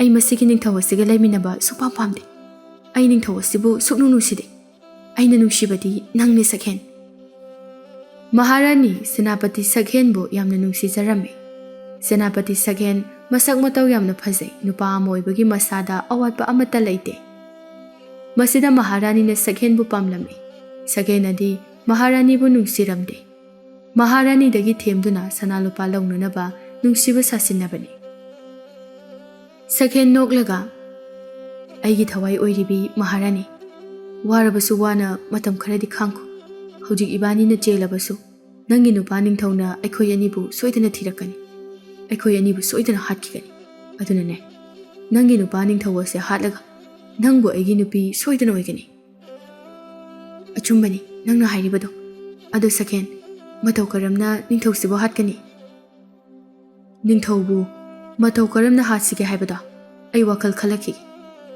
ꯑꯩ ꯃꯁꯤꯒꯤ ꯅꯤꯡꯊꯧ ꯑꯁꯤꯒ ꯂꯩꯃꯤꯟꯅꯕ ꯁꯨꯛꯄꯥꯝ ꯄꯥꯝꯗꯦ꯫ ꯑꯩ ꯅꯤꯡꯊꯧ ꯑꯁꯤꯕꯨ ꯁꯨꯛꯅꯨꯡ ꯅꯨꯡꯁꯤꯗꯦ꯫ ꯑꯩꯅ ꯅꯨꯡꯁꯤꯕꯗꯤ ꯅꯪꯅꯤ, ꯁꯛꯍꯦꯟ꯫" ꯃꯍꯥꯔꯥꯅꯤ ꯁꯦꯅꯥꯄꯇꯤ ꯁꯛꯍꯦꯟꯕꯨ ꯌꯥꯝꯅ ꯅꯨꯡꯁꯤꯖꯔꯝꯃꯤ꯫ ꯁꯦꯅꯥꯄꯇꯤ ꯁꯛꯍꯦꯟ ꯃꯁꯛ ꯃꯇꯧ ꯌꯥꯝꯅ ꯐꯖꯩ, ꯅꯨꯄꯥ ꯑꯃ ꯑꯣꯏꯕꯒꯤ ꯃꯁꯥꯗ ꯑꯋꯥꯠꯄ ꯑꯃꯠꯇ ꯂꯩꯇꯦ꯫ ꯃꯁꯤꯗ ꯃꯍꯥꯔꯥꯅꯤꯅ ꯁꯛꯍꯦꯟꯕꯨ ꯄꯥꯝꯂꯝꯃꯤ꯫ ꯁꯛꯍꯦꯟꯅꯗꯤ ꯃꯍꯥꯔꯥꯅꯤꯕꯨ ꯅꯨꯡꯁꯤꯔꯝꯗꯦ꯫ ꯃꯍꯥꯔꯥꯅꯤꯗꯒꯤ ꯊꯦꯝꯗꯨꯅ ꯁꯅꯥ ꯂꯨꯄꯥ ꯂꯧꯅꯅꯕ ꯅꯨꯡꯁꯤꯕ ꯁꯥꯁꯤꯟꯅꯕꯅꯤ꯫ ꯁꯛꯍꯦꯟ ꯅꯣꯛꯂꯒ, "ꯑꯩꯒꯤ ꯊꯋꯥꯏ ꯑꯣꯏꯔꯤꯕꯤ ꯃꯍꯥꯔꯥꯅꯤ, ꯋꯥꯔꯕꯁꯨ ꯋꯥꯅ ꯃꯇꯝ ꯈꯔꯗꯤ ꯈꯥꯡꯈꯣ꯫ ꯍꯧꯖꯤꯛ ꯏꯕꯥꯅꯤꯅ ꯆꯦꯜꯂꯕꯁꯨ, ꯅꯪꯒꯤ ꯅꯨꯄꯥ ꯅꯤꯡꯊꯧꯅ ꯑꯩꯈꯣꯏ ꯑꯅꯤꯕꯨ ꯁꯣꯏꯗꯅ ꯊꯤꯔꯛꯀꯅꯤ꯫ ꯑꯩꯈꯣꯏ ꯑꯅꯤꯕꯨ ꯁꯣꯏꯗꯅ ꯍꯥꯠꯈꯤꯒꯅꯤ꯫ ꯑꯗꯨꯅꯅꯦ, ꯅꯪꯒꯤ ꯅꯨꯄꯥ ꯅꯤꯡꯊꯧ ꯑꯁꯦ ꯍꯥꯠꯂꯒ ꯅꯪꯕꯨ ꯑꯩꯒꯤ ꯅꯨꯄꯤ ꯁꯣꯏꯗꯅ ꯑꯣꯏꯒꯅꯤ꯫" "ꯑꯆꯨꯝꯕꯅꯤ ꯅꯪꯅ ꯍꯥꯏꯔꯤꯕꯗꯣ꯫ ꯑꯗꯨ ꯁꯛꯍꯦꯟ, ꯃꯇꯧ ꯀꯔꯝꯅ ꯅꯤꯡꯊꯧꯁꯤꯕꯨ ꯍꯥꯠꯀꯅꯤ?" "ꯅꯤꯡꯊꯧꯕꯨ ꯃꯇꯧ ꯀꯔꯝꯅ ꯍꯥꯠꯁꯤꯒꯦ ꯍꯥꯏꯕꯗꯣ ꯑꯩ ꯋꯥꯈꯜ ꯈꯜꯂꯛꯈꯤꯒꯦ꯫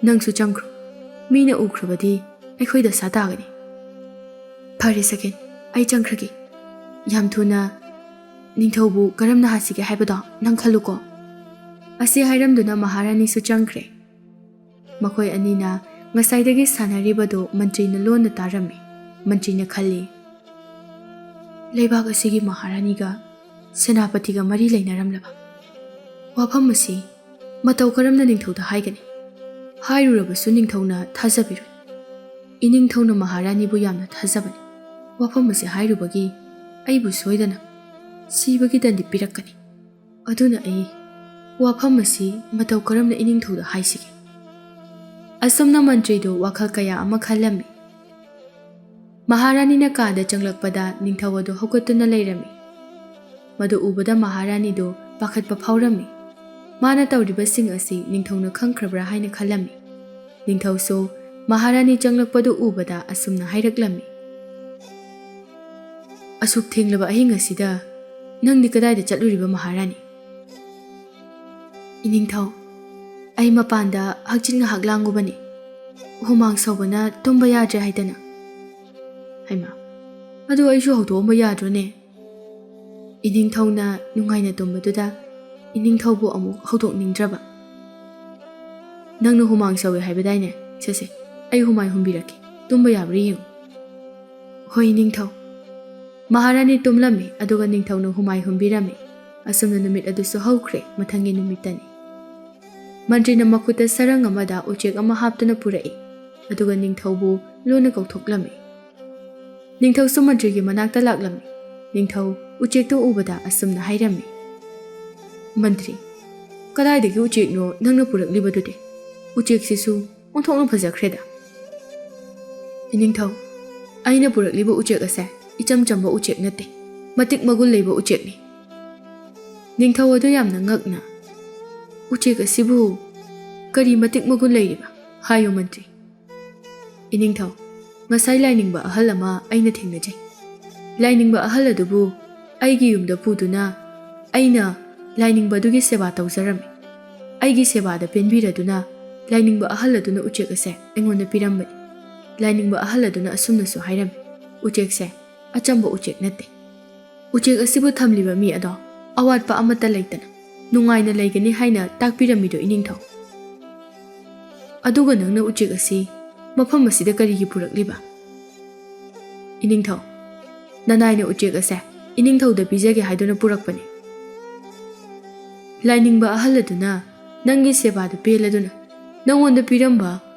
ꯅꯪꯁꯨ ꯆꯪꯈ꯭ꯔꯣ꯫ ꯃꯤꯅ ꯎꯈ꯭ꯔꯕꯗꯤ ꯑꯩꯈꯣꯏ ꯗꯁꯥ ꯇꯥꯒꯅꯤ꯫" "ꯐꯔꯦ ꯁꯛꯍꯦꯟ, ꯑꯩ ꯆꯪꯈ꯭ꯔꯒꯦ꯫ ꯌꯥꯝ ꯊꯨꯅ ꯅꯤꯡꯊꯧꯕꯨ ꯀꯔꯝꯅ ꯍꯥꯠꯁꯤꯒꯦ ꯍꯥꯏꯕꯗꯣ ꯅꯪ ꯈꯜꯂꯨꯀꯣ꯫" ꯑꯁꯤ ꯍꯥꯏꯔꯝꯗꯨꯅ ꯃꯍꯥꯔꯥꯅꯤꯁꯨ ꯆꯪꯈ꯭ꯔꯦ꯫ ꯃꯈꯣꯏ ꯑꯅꯤꯅ ꯉꯁꯥꯏꯗꯒꯤ ꯁꯥꯟꯅꯔꯤꯕꯗꯨ ꯃꯟꯇ꯭ꯔꯤꯅ ꯂꯣꯟꯅ ꯇꯥꯔꯝꯃꯤ꯫ ꯃꯟꯇ꯭ꯔꯤꯅ ꯈꯜꯂꯤ, "ꯂꯩꯕꯥꯛ ꯑꯁꯤꯒꯤ ꯃꯍꯥꯔꯥꯅꯤꯒ ꯁꯦꯅꯥꯄꯇꯤꯒ ꯃꯔꯤ ꯂꯩꯅꯔꯝꯂꯕ ꯋꯥꯐꯝ ꯑꯁꯤ ꯃꯇꯧ ꯀꯔꯝꯅ ꯅꯤꯡꯊꯧꯗ ꯍꯥꯏꯒꯅꯤ? ꯍꯥꯏꯔꯨꯔꯕꯁꯨ ꯅꯤꯡꯊꯧꯅ ꯊꯥꯖꯕꯤꯔꯣꯏ꯫ ꯏꯅꯤꯡꯊꯧꯅ ꯃꯍꯥꯔꯥꯅꯤꯕꯨ ꯌꯥꯝꯅ ꯊꯥꯖꯕꯅꯤ꯫ ꯋꯥꯐꯝ ꯑꯁꯤ ꯍꯥꯏꯔꯨꯕꯒꯤ ꯑꯩꯕꯨ ꯁꯣꯏꯗꯅ ꯁꯤꯕꯒꯤ ꯗꯟꯗꯤ ꯄꯤꯔꯛꯀꯅꯤ꯫ ꯑꯗꯨꯅ ꯑꯩ ꯋꯥꯐꯝ ꯑꯁꯤ ꯃꯇꯧ ꯀꯔꯝꯅ ꯏꯅꯤꯡꯊꯧꯗ ꯍꯥꯏꯁꯤꯒꯦ?" ꯑꯁꯨꯝꯅ ꯃꯟꯇ꯭ꯔꯤꯗꯨ ꯋꯥꯈꯜ ꯀꯌꯥ ꯑꯃ ꯈꯜꯂꯝꯃꯤ꯫ ꯃꯍꯥꯔꯥꯅꯤꯅ ꯀꯥꯗ ꯆꯪꯂꯛꯄꯗ ꯅꯤꯡꯊꯧ ꯑꯗꯨ ꯍꯧꯒꯠꯇꯨꯅ ꯂꯩꯔꯝꯃꯤ꯫ ꯃꯗꯨ ꯎꯕꯗ ꯃꯍꯥꯔꯥꯅꯤꯗꯨ ꯄꯥꯈꯠꯄ ꯐꯥꯎꯔꯝꯃꯤ꯫ ꯃꯥꯅ ꯇꯧꯔꯤꯕꯁꯤꯡ ꯑꯁꯤ ꯅꯤꯡꯊꯧꯅ ꯈꯪꯈ꯭ꯔꯕ꯭ꯔꯥ ꯍꯥꯏꯅ ꯈꯜꯂꯝꯃꯤ꯫ ꯅꯤꯡꯊꯧꯁꯨ ꯃꯍꯥꯔꯥꯅꯤ ꯆꯪꯂꯛꯄꯗꯨ ꯎꯕꯗ ꯑꯁꯨꯝꯅ ꯍꯥꯏꯔꯛꯂꯝꯃꯤ, "ꯑꯁꯨꯛ ꯊꯦꯡꯂꯕ ꯑꯍꯤꯡ ꯑꯁꯤꯗ ꯅꯪꯗꯤ ꯀꯗꯥꯏꯗ ꯆꯠꯂꯨꯔꯤꯕ, ꯃꯍꯥꯔꯥꯅꯤ?" "ꯏꯅꯤꯡꯊꯧ, ꯑꯩ ꯃꯄꯥꯟꯗ ꯍꯛꯆꯤꯠ ꯉꯥꯏꯍꯥꯛ ꯂꯥꯡꯉꯨꯕꯅꯤ꯫ ꯍꯨꯃꯥꯡ ꯁꯧꯕꯅ ꯇꯨꯝꯕ ꯌꯥꯗ꯭ꯔꯦ ꯍꯥꯏꯗꯅ꯫" "ꯍꯩꯃꯥ, ꯑꯗꯨ ꯑꯩꯁꯨ ꯍꯧꯗꯣꯛꯑꯝꯕ ꯌꯥꯗ꯭ꯔꯣꯅꯦ?" ꯏꯅꯤꯡꯊꯧꯅ ꯅꯨꯡꯉꯥꯏꯅ ꯇꯨꯝꯕꯗꯨꯗ ꯏꯅꯤꯡꯊꯧꯕꯨ ꯑꯃꯨꯛ ꯍꯧꯗꯣꯛꯅꯤꯡꯗ꯭ꯔꯕ꯫ "ꯅꯪꯅ ꯍꯨꯃꯥꯡ ꯁꯧꯋꯦ ꯍꯥꯏꯕꯗꯥꯏꯅꯦ? ꯁꯦ ꯁꯦ, ꯑꯩ ꯍꯨꯃꯥꯏ ꯍꯨꯝꯕꯤꯔꯛꯀꯦ, ꯇꯨꯝꯕ ꯌꯥꯕ꯭ꯔꯥ ꯌꯦꯡꯉꯨ꯫" "ꯍꯣꯏ ꯏꯅꯤꯡꯊꯧ꯫" ꯃꯍꯥꯔꯥꯅꯤ ꯇꯨꯝꯂꯝꯃꯤ, ꯑꯗꯨꯒ ꯅꯤꯡꯊꯧꯅ ꯍꯨꯃꯥꯏ ꯍꯨꯝꯕꯤꯔꯝꯃꯤ꯫ ꯑꯁꯨꯝꯅ ꯅꯨꯃꯤꯠ ꯑꯗꯨꯁꯨ ꯍꯧꯈ꯭ꯔꯦ꯫ ꯃꯊꯪꯒꯤ ꯅꯨꯃꯤꯠꯇꯅꯤ꯫ ꯃꯟꯇ꯭ꯔꯤꯅ ꯃꯈꯨꯠꯇ ꯁꯔꯪ ꯑꯃꯗ ꯎꯆꯦꯛ ꯑꯃ ꯍꯥꯞꯇꯨꯅ ꯄꯨꯔꯛꯏ, ꯑꯗꯨꯒ ꯅꯤꯡꯊꯧꯕꯨ ꯂꯨꯅ ꯀꯧꯊꯣꯛꯂꯝꯃꯤ꯫ ꯅꯤꯡꯊꯧꯁꯨ ꯃꯟꯇ꯭ꯔꯤꯒꯤ ꯃꯅꯥꯛꯇ ꯂꯥꯛꯂꯝꯃꯤ꯫ ꯅꯤꯡꯊꯧ ꯎꯆꯦꯛꯇꯨ ꯎꯕꯗ ꯑꯁꯨꯝꯅ ꯍꯥꯏꯔꯝꯃꯤ, "ꯃꯟꯇ꯭ꯔꯤ, ꯀꯗꯥꯏꯗꯒꯤ ꯎꯆꯦꯛꯅꯣ ꯅꯪꯅ ꯄꯨꯔꯛꯂꯤꯕꯗꯨꯗꯤ? ꯎꯆꯦꯛꯁꯤꯁꯨ ꯑꯣꯟꯊꯣꯛꯅ ꯐꯖꯈ꯭ꯔꯦꯗ꯫" "ꯏꯅꯤꯡꯊꯧ, ꯑꯩꯅ ꯄꯨꯔꯛꯂꯤꯕ ꯎꯆꯦꯛ ꯑꯁꯦ ꯏꯆꯝ ꯆꯝꯕ ꯎꯆꯦꯛ ꯅꯠꯇꯦ, ꯃꯇꯤꯛ ꯃꯒꯨꯟ ꯂꯩꯕ ꯎꯆꯦꯛꯅꯤ꯫" ꯅꯤꯡꯊꯧ ꯑꯗꯨ ꯌꯥꯝꯅ ꯉꯛꯅ, "ꯎꯆꯦꯛ ꯑꯁꯤꯕꯨ ꯀꯔꯤ ꯃꯇꯤꯛ ꯃꯒꯨꯟ ꯂꯩꯔꯤꯕ? ꯍꯥꯏꯌꯨ, ꯃꯟꯇ꯭ꯔꯤ꯫" "ꯏꯅꯤꯡꯊꯧ, ꯉꯁꯥꯏ ꯂꯥꯏꯅꯤꯡꯕ ꯑꯍꯜ ꯑꯃ ꯑꯩꯅ ꯊꯦꯡꯅꯖꯩ꯫ ꯂꯥꯏꯅꯤꯡꯕ ꯑꯍꯜ ꯑꯗꯨꯕꯨ ꯑꯩꯒꯤ ꯌꯨꯝꯗ ꯄꯨꯗꯨꯅ ꯑꯩꯅ ꯂꯥꯏꯅꯤꯡꯕ ꯑꯗꯨꯒꯤ ꯁꯦꯕꯥ ꯇꯧꯖꯔꯝꯃꯤ꯫ ꯑꯩꯒꯤ ꯁꯦꯕꯥꯗ ꯄꯦꯟꯕꯤꯔꯗꯨꯅ ꯂꯥꯏꯅꯤꯡꯕ ꯑꯍꯜ ꯑꯗꯨꯅ ꯎꯆꯦꯛ ꯑꯁꯦ ꯑꯩꯉꯣꯟꯗ ꯄꯤꯔꯝꯕꯅꯤ꯫" ꯂꯥꯏꯅꯤꯡꯕ ꯑꯍꯜ ꯑꯗꯨꯅ ꯑꯁꯨꯝꯅꯁꯨ ꯍꯥꯏꯔꯝꯃꯤ, "ꯎꯆꯦꯛꯁꯦ ꯑꯆꯝꯕ ꯎꯆꯦꯛ ꯅꯠꯇꯦ꯫ ꯎꯆꯦꯛ ꯑꯁꯤꯕꯨ ꯊꯝꯂꯤꯕ ꯃꯤ ꯑꯗꯣ ꯑꯋꯥꯠꯄ ꯑꯃꯠꯇ ꯂꯩꯇꯅ ꯅꯨꯡꯉꯥꯏꯅ ꯂꯩꯒꯅꯤ ꯍꯥꯏꯅ ꯇꯥꯛꯄꯤꯔꯝꯃꯤꯗꯣ, ꯏꯅꯤꯡꯊꯧ꯫ ꯑꯗꯨꯒ ꯅꯪꯅ ꯎꯆꯦꯛ ꯑꯁꯤ ꯃꯐꯝ ꯑꯁꯤꯗ ꯀꯔꯤꯒꯤ ꯄꯨꯔꯛꯂꯤꯕ?" "ꯏꯅꯤꯡꯊꯧ, ꯅꯅꯥꯏꯅ ꯎꯆꯦꯛ ꯑꯁꯦ ꯏꯅꯤꯡꯊꯧꯗ ꯄꯤꯖꯒꯦ ꯍꯥꯏꯗꯨꯅ ꯄꯨꯔꯛꯄꯅꯤ꯫" "ꯂꯥꯏꯅꯤꯡꯕ ꯑꯍꯜ ꯑꯗꯨꯅ ꯅꯪꯒꯤ ꯁꯦꯕꯥꯗ ꯄꯦꯜꯂꯗꯨꯅ ꯅꯪꯉꯣꯟꯗ ꯄꯤꯔꯝꯕ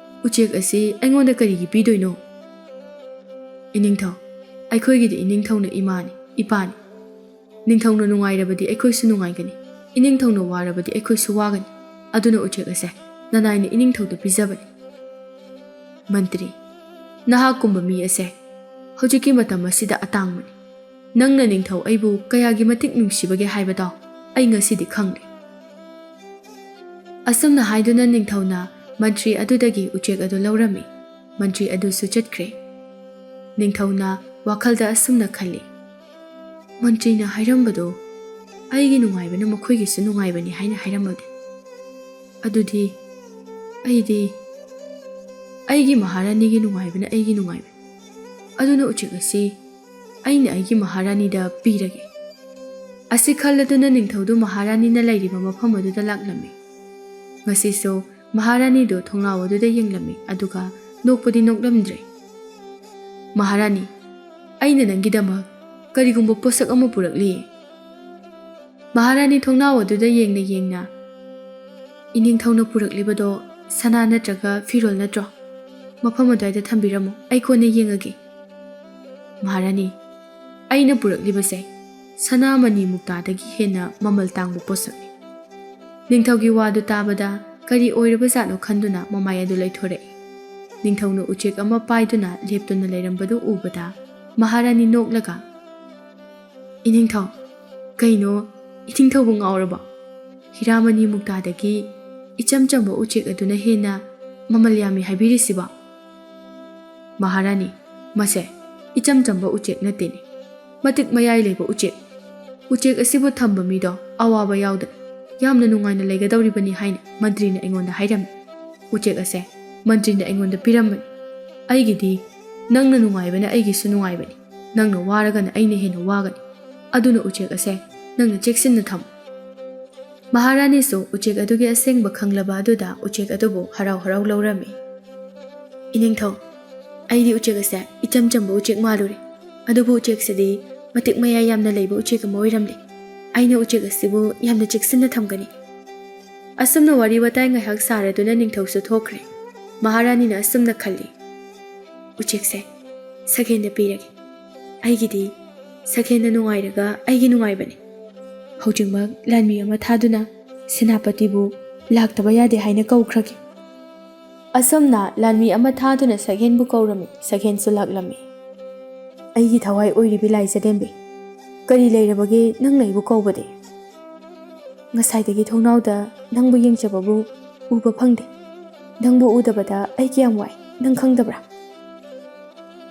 ꯎꯆꯦꯛ ꯑꯁꯤ ꯑꯩꯉꯣꯟꯗ ꯀꯔꯤꯒꯤ ꯄꯤꯗꯣꯏꯅꯣ?" "ꯏꯅꯤꯡꯊꯧ, ꯑꯩꯈꯣꯏꯒꯤꯗꯤ ꯏꯅꯤꯡꯊꯧꯅ ꯏꯃꯥꯅꯤ, ꯏꯄꯥꯅꯤ꯫ ꯅꯤꯡꯊꯧꯅ ꯅꯨꯡꯉꯥꯏꯔꯕꯗꯤ ꯑꯩꯈꯣꯏꯁꯨ ꯅꯨꯡꯉꯥꯏꯒꯅꯤ, ꯏꯅꯤꯡꯊꯧꯅ ꯋꯥꯔꯕꯗꯤ ꯑꯩꯈꯣꯏꯁꯨ ꯋꯥꯒꯅꯤ꯫ ꯑꯗꯨꯅ ꯎꯆꯦꯛ ꯑꯁꯦ ꯅꯅꯥꯏꯅ ꯏꯅꯤꯡꯊꯧꯗ ꯄꯤꯖꯕꯅꯤ꯫" "ꯃꯟꯇ꯭ꯔꯤ, ꯅꯍꯥꯛꯀꯨꯝꯕ ꯃꯤ ꯑꯁꯦ ꯍꯧꯖꯤꯛꯀꯤ ꯃꯇꯝ ꯑꯁꯤꯗ ꯑꯇꯥꯡꯕꯅꯤ꯫ ꯅꯪꯅ ꯅꯤꯡꯊꯧ ꯑꯩꯕꯨ ꯀꯌꯥꯒꯤ ꯃꯇꯤꯛ ꯅꯨꯡꯁꯤꯕꯒꯦ ꯍꯥꯏꯕꯗꯣ ꯑꯩ ꯉꯁꯤꯗꯤ ꯈꯪꯂꯦ꯫" ꯑꯁꯨꯝꯅ ꯍꯥꯏꯗꯨꯅ ꯅꯤꯡꯊꯧꯅ ꯃꯟꯇ꯭ꯔꯤ ꯑꯗꯨꯗꯒꯤ ꯎꯆꯦꯛ ꯑꯗꯨ ꯂꯧꯔꯝꯃꯤ꯫ ꯃꯟꯇ꯭ꯔꯤ ꯑꯗꯨꯁꯨ ꯆꯠꯈ꯭ꯔꯦ꯫ ꯅꯤꯡꯊꯧꯅ ꯋꯥꯈꯜꯗ ꯑꯁꯨꯝꯅ ꯈꯜꯂꯤ, "ꯃꯟꯇ꯭ꯔꯤꯅ ꯍꯥꯏꯔꯝꯕꯗꯣ ꯑꯩꯒꯤ ꯅꯨꯡꯉꯥꯏꯕꯅ ꯃꯈꯣꯏꯒꯤꯁꯨ ꯅꯨꯡꯉꯥꯏꯕꯅꯤ ꯍꯥꯏꯅ ꯍꯥꯏꯔꯝꯃꯗꯤ, ꯑꯗꯨꯗꯤ ꯑꯩꯗꯤ, ꯑꯩꯒꯤ ꯃꯍꯥꯔꯥꯅꯤꯒꯤ ꯅꯨꯡꯉꯥꯏꯕꯅ ꯑꯩꯒꯤ ꯅꯨꯡꯉꯥꯏꯕꯅꯤ꯫ ꯑꯗꯨꯅ ꯎꯆꯦꯛ ꯑꯁꯤ ꯑꯩꯅ ꯑꯩꯒꯤ ꯃꯍꯥꯔꯥꯅꯤꯗ ꯄꯤꯔꯒꯦ"꯫ ꯑꯁꯤ ꯈꯜꯂꯗꯨꯅ ꯅꯤꯡꯊꯧꯗꯨ ꯃꯍꯥꯔꯥꯅꯤꯅ ꯂꯩꯔꯤꯕ ꯃꯐꯝ ꯑꯗꯨꯗ ꯂꯥꯛꯂꯝꯃꯤ꯫ ꯉꯁꯤꯁꯨ ꯃꯍꯥꯔꯥꯅꯤꯗꯨ ꯊꯣꯡꯅꯥꯎ ꯑꯗꯨꯗ ꯌꯦꯡꯂꯝꯃꯤ, ꯑꯗꯨꯒ ꯅꯣꯛꯄꯗꯤ ꯅꯣꯛꯂꯝꯗ꯭ꯔꯦ꯫ "ꯃꯍꯥꯔꯥꯅꯤ, ꯑꯩꯅ ꯅꯪꯒꯤꯗꯃꯛ ꯀꯔꯤꯒꯨꯝꯕ ꯄꯣꯠꯁꯛ ꯑꯃ ꯄꯨꯔꯛꯂꯤ"꯫ ꯃꯍꯥꯔꯥꯅꯤ ꯊꯣꯡꯅꯥꯎ ꯑꯗꯨꯗ ꯌꯦꯡꯅ ꯌꯦꯡꯅ, "ꯏꯅꯤꯡꯊꯧꯅ ꯄꯨꯔꯛꯂꯤꯕꯗꯣ ꯁꯅꯥ ꯅꯠꯇ꯭ꯔꯒ ꯐꯤꯔꯣꯜ ꯅꯠꯇ꯭ꯔꯣ? ꯃꯐꯝ ꯑꯗꯨꯋꯥꯏꯗ ꯊꯝꯕꯤꯔꯝꯃꯨ, ꯑꯩ ꯀꯣꯟꯅ ꯌꯦꯡꯉꯒꯦ"꯫ "ꯃꯍꯥꯔꯥꯅꯤ, ꯑꯩꯅ ꯄꯨꯔꯛꯂꯤꯕꯁꯦ ꯁꯅꯥꯃꯅꯤ ꯃꯨꯛꯇꯥꯗꯒꯤ ꯍꯦꯟꯅ ꯃꯃꯜ ꯇꯥꯡꯕ ꯄꯣꯠꯁꯛꯅꯤ"꯫ ꯅꯤꯡꯊꯧꯒꯤ ꯋꯥꯗꯨ ꯇꯥꯕꯗ ꯀꯔꯤ ꯑꯣꯏꯔꯕꯖꯥꯠꯅꯣ ꯈꯟꯗꯨꯅ ꯃꯃꯥꯏ ꯑꯗꯨ ꯂꯩꯊꯣꯔꯛꯏ꯫ ꯅꯤꯡꯊꯧꯅ ꯎꯆꯦꯛ ꯑꯃ ꯄꯥꯏꯗꯨꯅ ꯂꯦꯞꯇꯨꯅ ꯂꯩꯔꯝꯕꯗꯨ ꯎꯕꯗ ꯃꯍꯥꯔꯥꯅꯤ ꯅꯣꯛꯂꯒ, "ꯏꯅꯤꯡꯊꯧ, ꯀꯩꯅꯣ, ꯏꯅꯤꯡꯊꯧꯕꯨ ꯉꯥꯎꯔꯕꯣ? ꯍꯤꯔꯥꯃꯅꯤ ꯃꯨꯛꯇꯥꯗꯒꯤ ꯏꯆꯝ ꯆꯝꯕ ꯎꯆꯦꯛ ꯑꯗꯨꯅ ꯍꯦꯟꯅ ꯃꯃꯜ ꯌꯥꯝꯃꯤ ꯍꯥꯏꯕꯤꯔꯤꯁꯤꯕꯣ?" "ꯃꯍꯥꯔꯥꯅꯤ, ꯃꯁꯦ ꯏꯆꯝ ꯆꯝꯕ ꯎꯆꯦꯛ ꯅꯠꯇꯦꯅꯦ, ꯃꯇꯤꯛ ꯃꯌꯥꯏ ꯂꯩꯕ ꯎꯆꯦꯛ꯫ ꯎꯆꯦꯛ ꯑꯁꯤꯕꯨ ꯊꯝꯕ ꯃꯤꯗꯣ ꯑꯋꯥꯕ ꯌꯥꯎꯗꯅ ꯌꯥꯝꯅ ꯅꯨꯡꯉꯥꯏꯅ ꯂꯩꯒꯗꯧꯔꯤꯕꯅꯤ" ꯍꯥꯏꯅ ꯃꯟꯇ꯭ꯔꯤꯅ ꯑꯩꯉꯣꯟꯗ ꯍꯥꯏꯔꯝꯃꯤ꯫ "ꯎꯆꯦꯛ ꯑꯁꯦ ꯃꯟꯇ꯭ꯔꯤꯅ ꯑꯩꯉꯣꯟꯗ ꯄꯤꯔꯝꯕꯅꯤ꯫ ꯑꯩꯒꯤꯗꯤ ꯅꯪꯅ ꯅꯨꯡꯉꯥꯏꯕꯅ ꯑꯩꯒꯤꯁꯨ ꯅꯨꯡꯉꯥꯏꯕꯅꯤ, ꯅꯪꯅ ꯋꯥꯔꯒꯅ ꯑꯩꯅ ꯍꯦꯟꯅ ꯋꯥꯒꯅꯤ꯫ ꯑꯗꯨꯅ ꯎꯆꯦꯛ ꯑꯁꯦ ꯅꯪꯅ ꯆꯦꯛꯁꯤꯟꯅ ꯊꯝꯃꯨ"꯫ ꯃꯍꯥꯔꯥꯅꯤꯁꯨ ꯎꯆꯦꯛ ꯑꯗꯨꯒꯤ ꯑꯁꯦꯡꯕ ꯈꯪꯂꯕ ꯑꯗꯨꯗ ꯎꯆꯦꯛ ꯑꯗꯨꯕꯨ ꯍꯔꯥꯎ ꯍꯔꯥꯎ ꯂꯧꯔꯝꯃꯤ꯫ "ꯏꯅꯤꯡꯊꯧ, ꯑꯩꯗꯤ ꯎꯆꯦꯛ ꯑꯁꯦ ꯏꯆꯝ ꯆꯝꯕ ꯎꯆꯦꯛ ꯃꯥꯜꯂꯨꯔꯦ, ꯑꯗꯨꯕꯨ ꯎꯆꯦꯛꯁꯤꯗꯤ ꯃꯇꯤꯛ ꯃꯌꯥꯏ ꯌꯥꯝꯅ ꯂꯩꯕ ꯎꯆꯦꯛ ꯑꯃ ꯑꯣꯏꯔꯝꯂꯦ꯫ ꯑꯩꯅ ꯎꯆꯦꯛ ꯑꯁꯤꯕꯨ ꯌꯥꯝꯅ ꯆꯦꯛꯁꯤꯟꯅ ꯊꯝꯒꯅꯤ"꯫ ꯑꯁꯨꯝꯅ ꯋꯥꯔꯤ ꯋꯥꯇꯥꯏ ꯉꯥꯏꯍꯥꯛ ꯁꯥꯔꯗꯨꯅ ꯅꯤꯡꯊꯧꯁꯨ ꯊꯣꯛꯈ꯭ꯔꯦ꯫ ꯃꯍꯥꯔꯥꯅꯤꯅ ꯑꯁꯨꯝꯅ ꯈꯜꯂꯤ, "ꯎꯆꯦꯛꯁꯦ ꯁꯒꯦꯟꯗ ꯄꯤꯔꯒꯦ꯫ ꯑꯩꯒꯤꯗꯤ ꯁꯒꯦꯟꯅ ꯅꯨꯡꯉꯥꯏꯔꯒ ꯑꯩꯒꯤ ꯅꯨꯡꯉꯥꯏꯕꯅꯤ"꯫ ꯍꯧꯖꯤꯛꯃꯛ ꯂꯥꯟꯃꯤ ꯑꯃ ꯊꯥꯗꯨꯅ ꯁꯦꯅꯥꯄꯇꯤꯕꯨ ꯂꯥꯛꯇꯕ ꯌꯥꯗꯦ ꯍꯥꯏꯅ ꯀꯧꯈ꯭ꯔꯒꯦ꯫ ꯑꯁꯨꯝꯅ ꯂꯥꯟꯃꯤ ꯑꯃ ꯊꯥꯗꯨꯅ ꯁꯒꯦꯟꯕꯨ ꯀꯧꯔꯝꯃꯤ꯫ ꯁꯒꯦꯟꯁꯨ ꯂꯥꯛꯂꯝꯃꯤ꯫ "ꯑꯩꯒꯤ ꯊꯋꯥꯏ ꯑꯣꯏꯔꯤꯕꯤ ꯂꯥꯏ ꯆꯒꯦꯟꯕꯤ, ꯀꯔꯤ ꯂꯩꯔꯕꯒꯦ ꯅꯪꯅ ꯑꯩꯕꯨ ꯀꯧꯕꯗꯤ?" ꯉꯁꯥꯏꯗꯒꯤ ꯊꯣꯡꯅꯥꯎꯗ ꯅꯪꯕꯨ ꯌꯦꯡꯖꯕꯕꯨ ꯎꯕ ꯐꯪꯗꯦ꯫ ꯅꯪꯕꯨ ꯎꯗꯕꯗ ꯑꯩ ꯀꯌꯥꯝ ꯋꯥꯏ, ꯅꯪ ꯈꯪꯗꯕ꯭ꯔꯥ?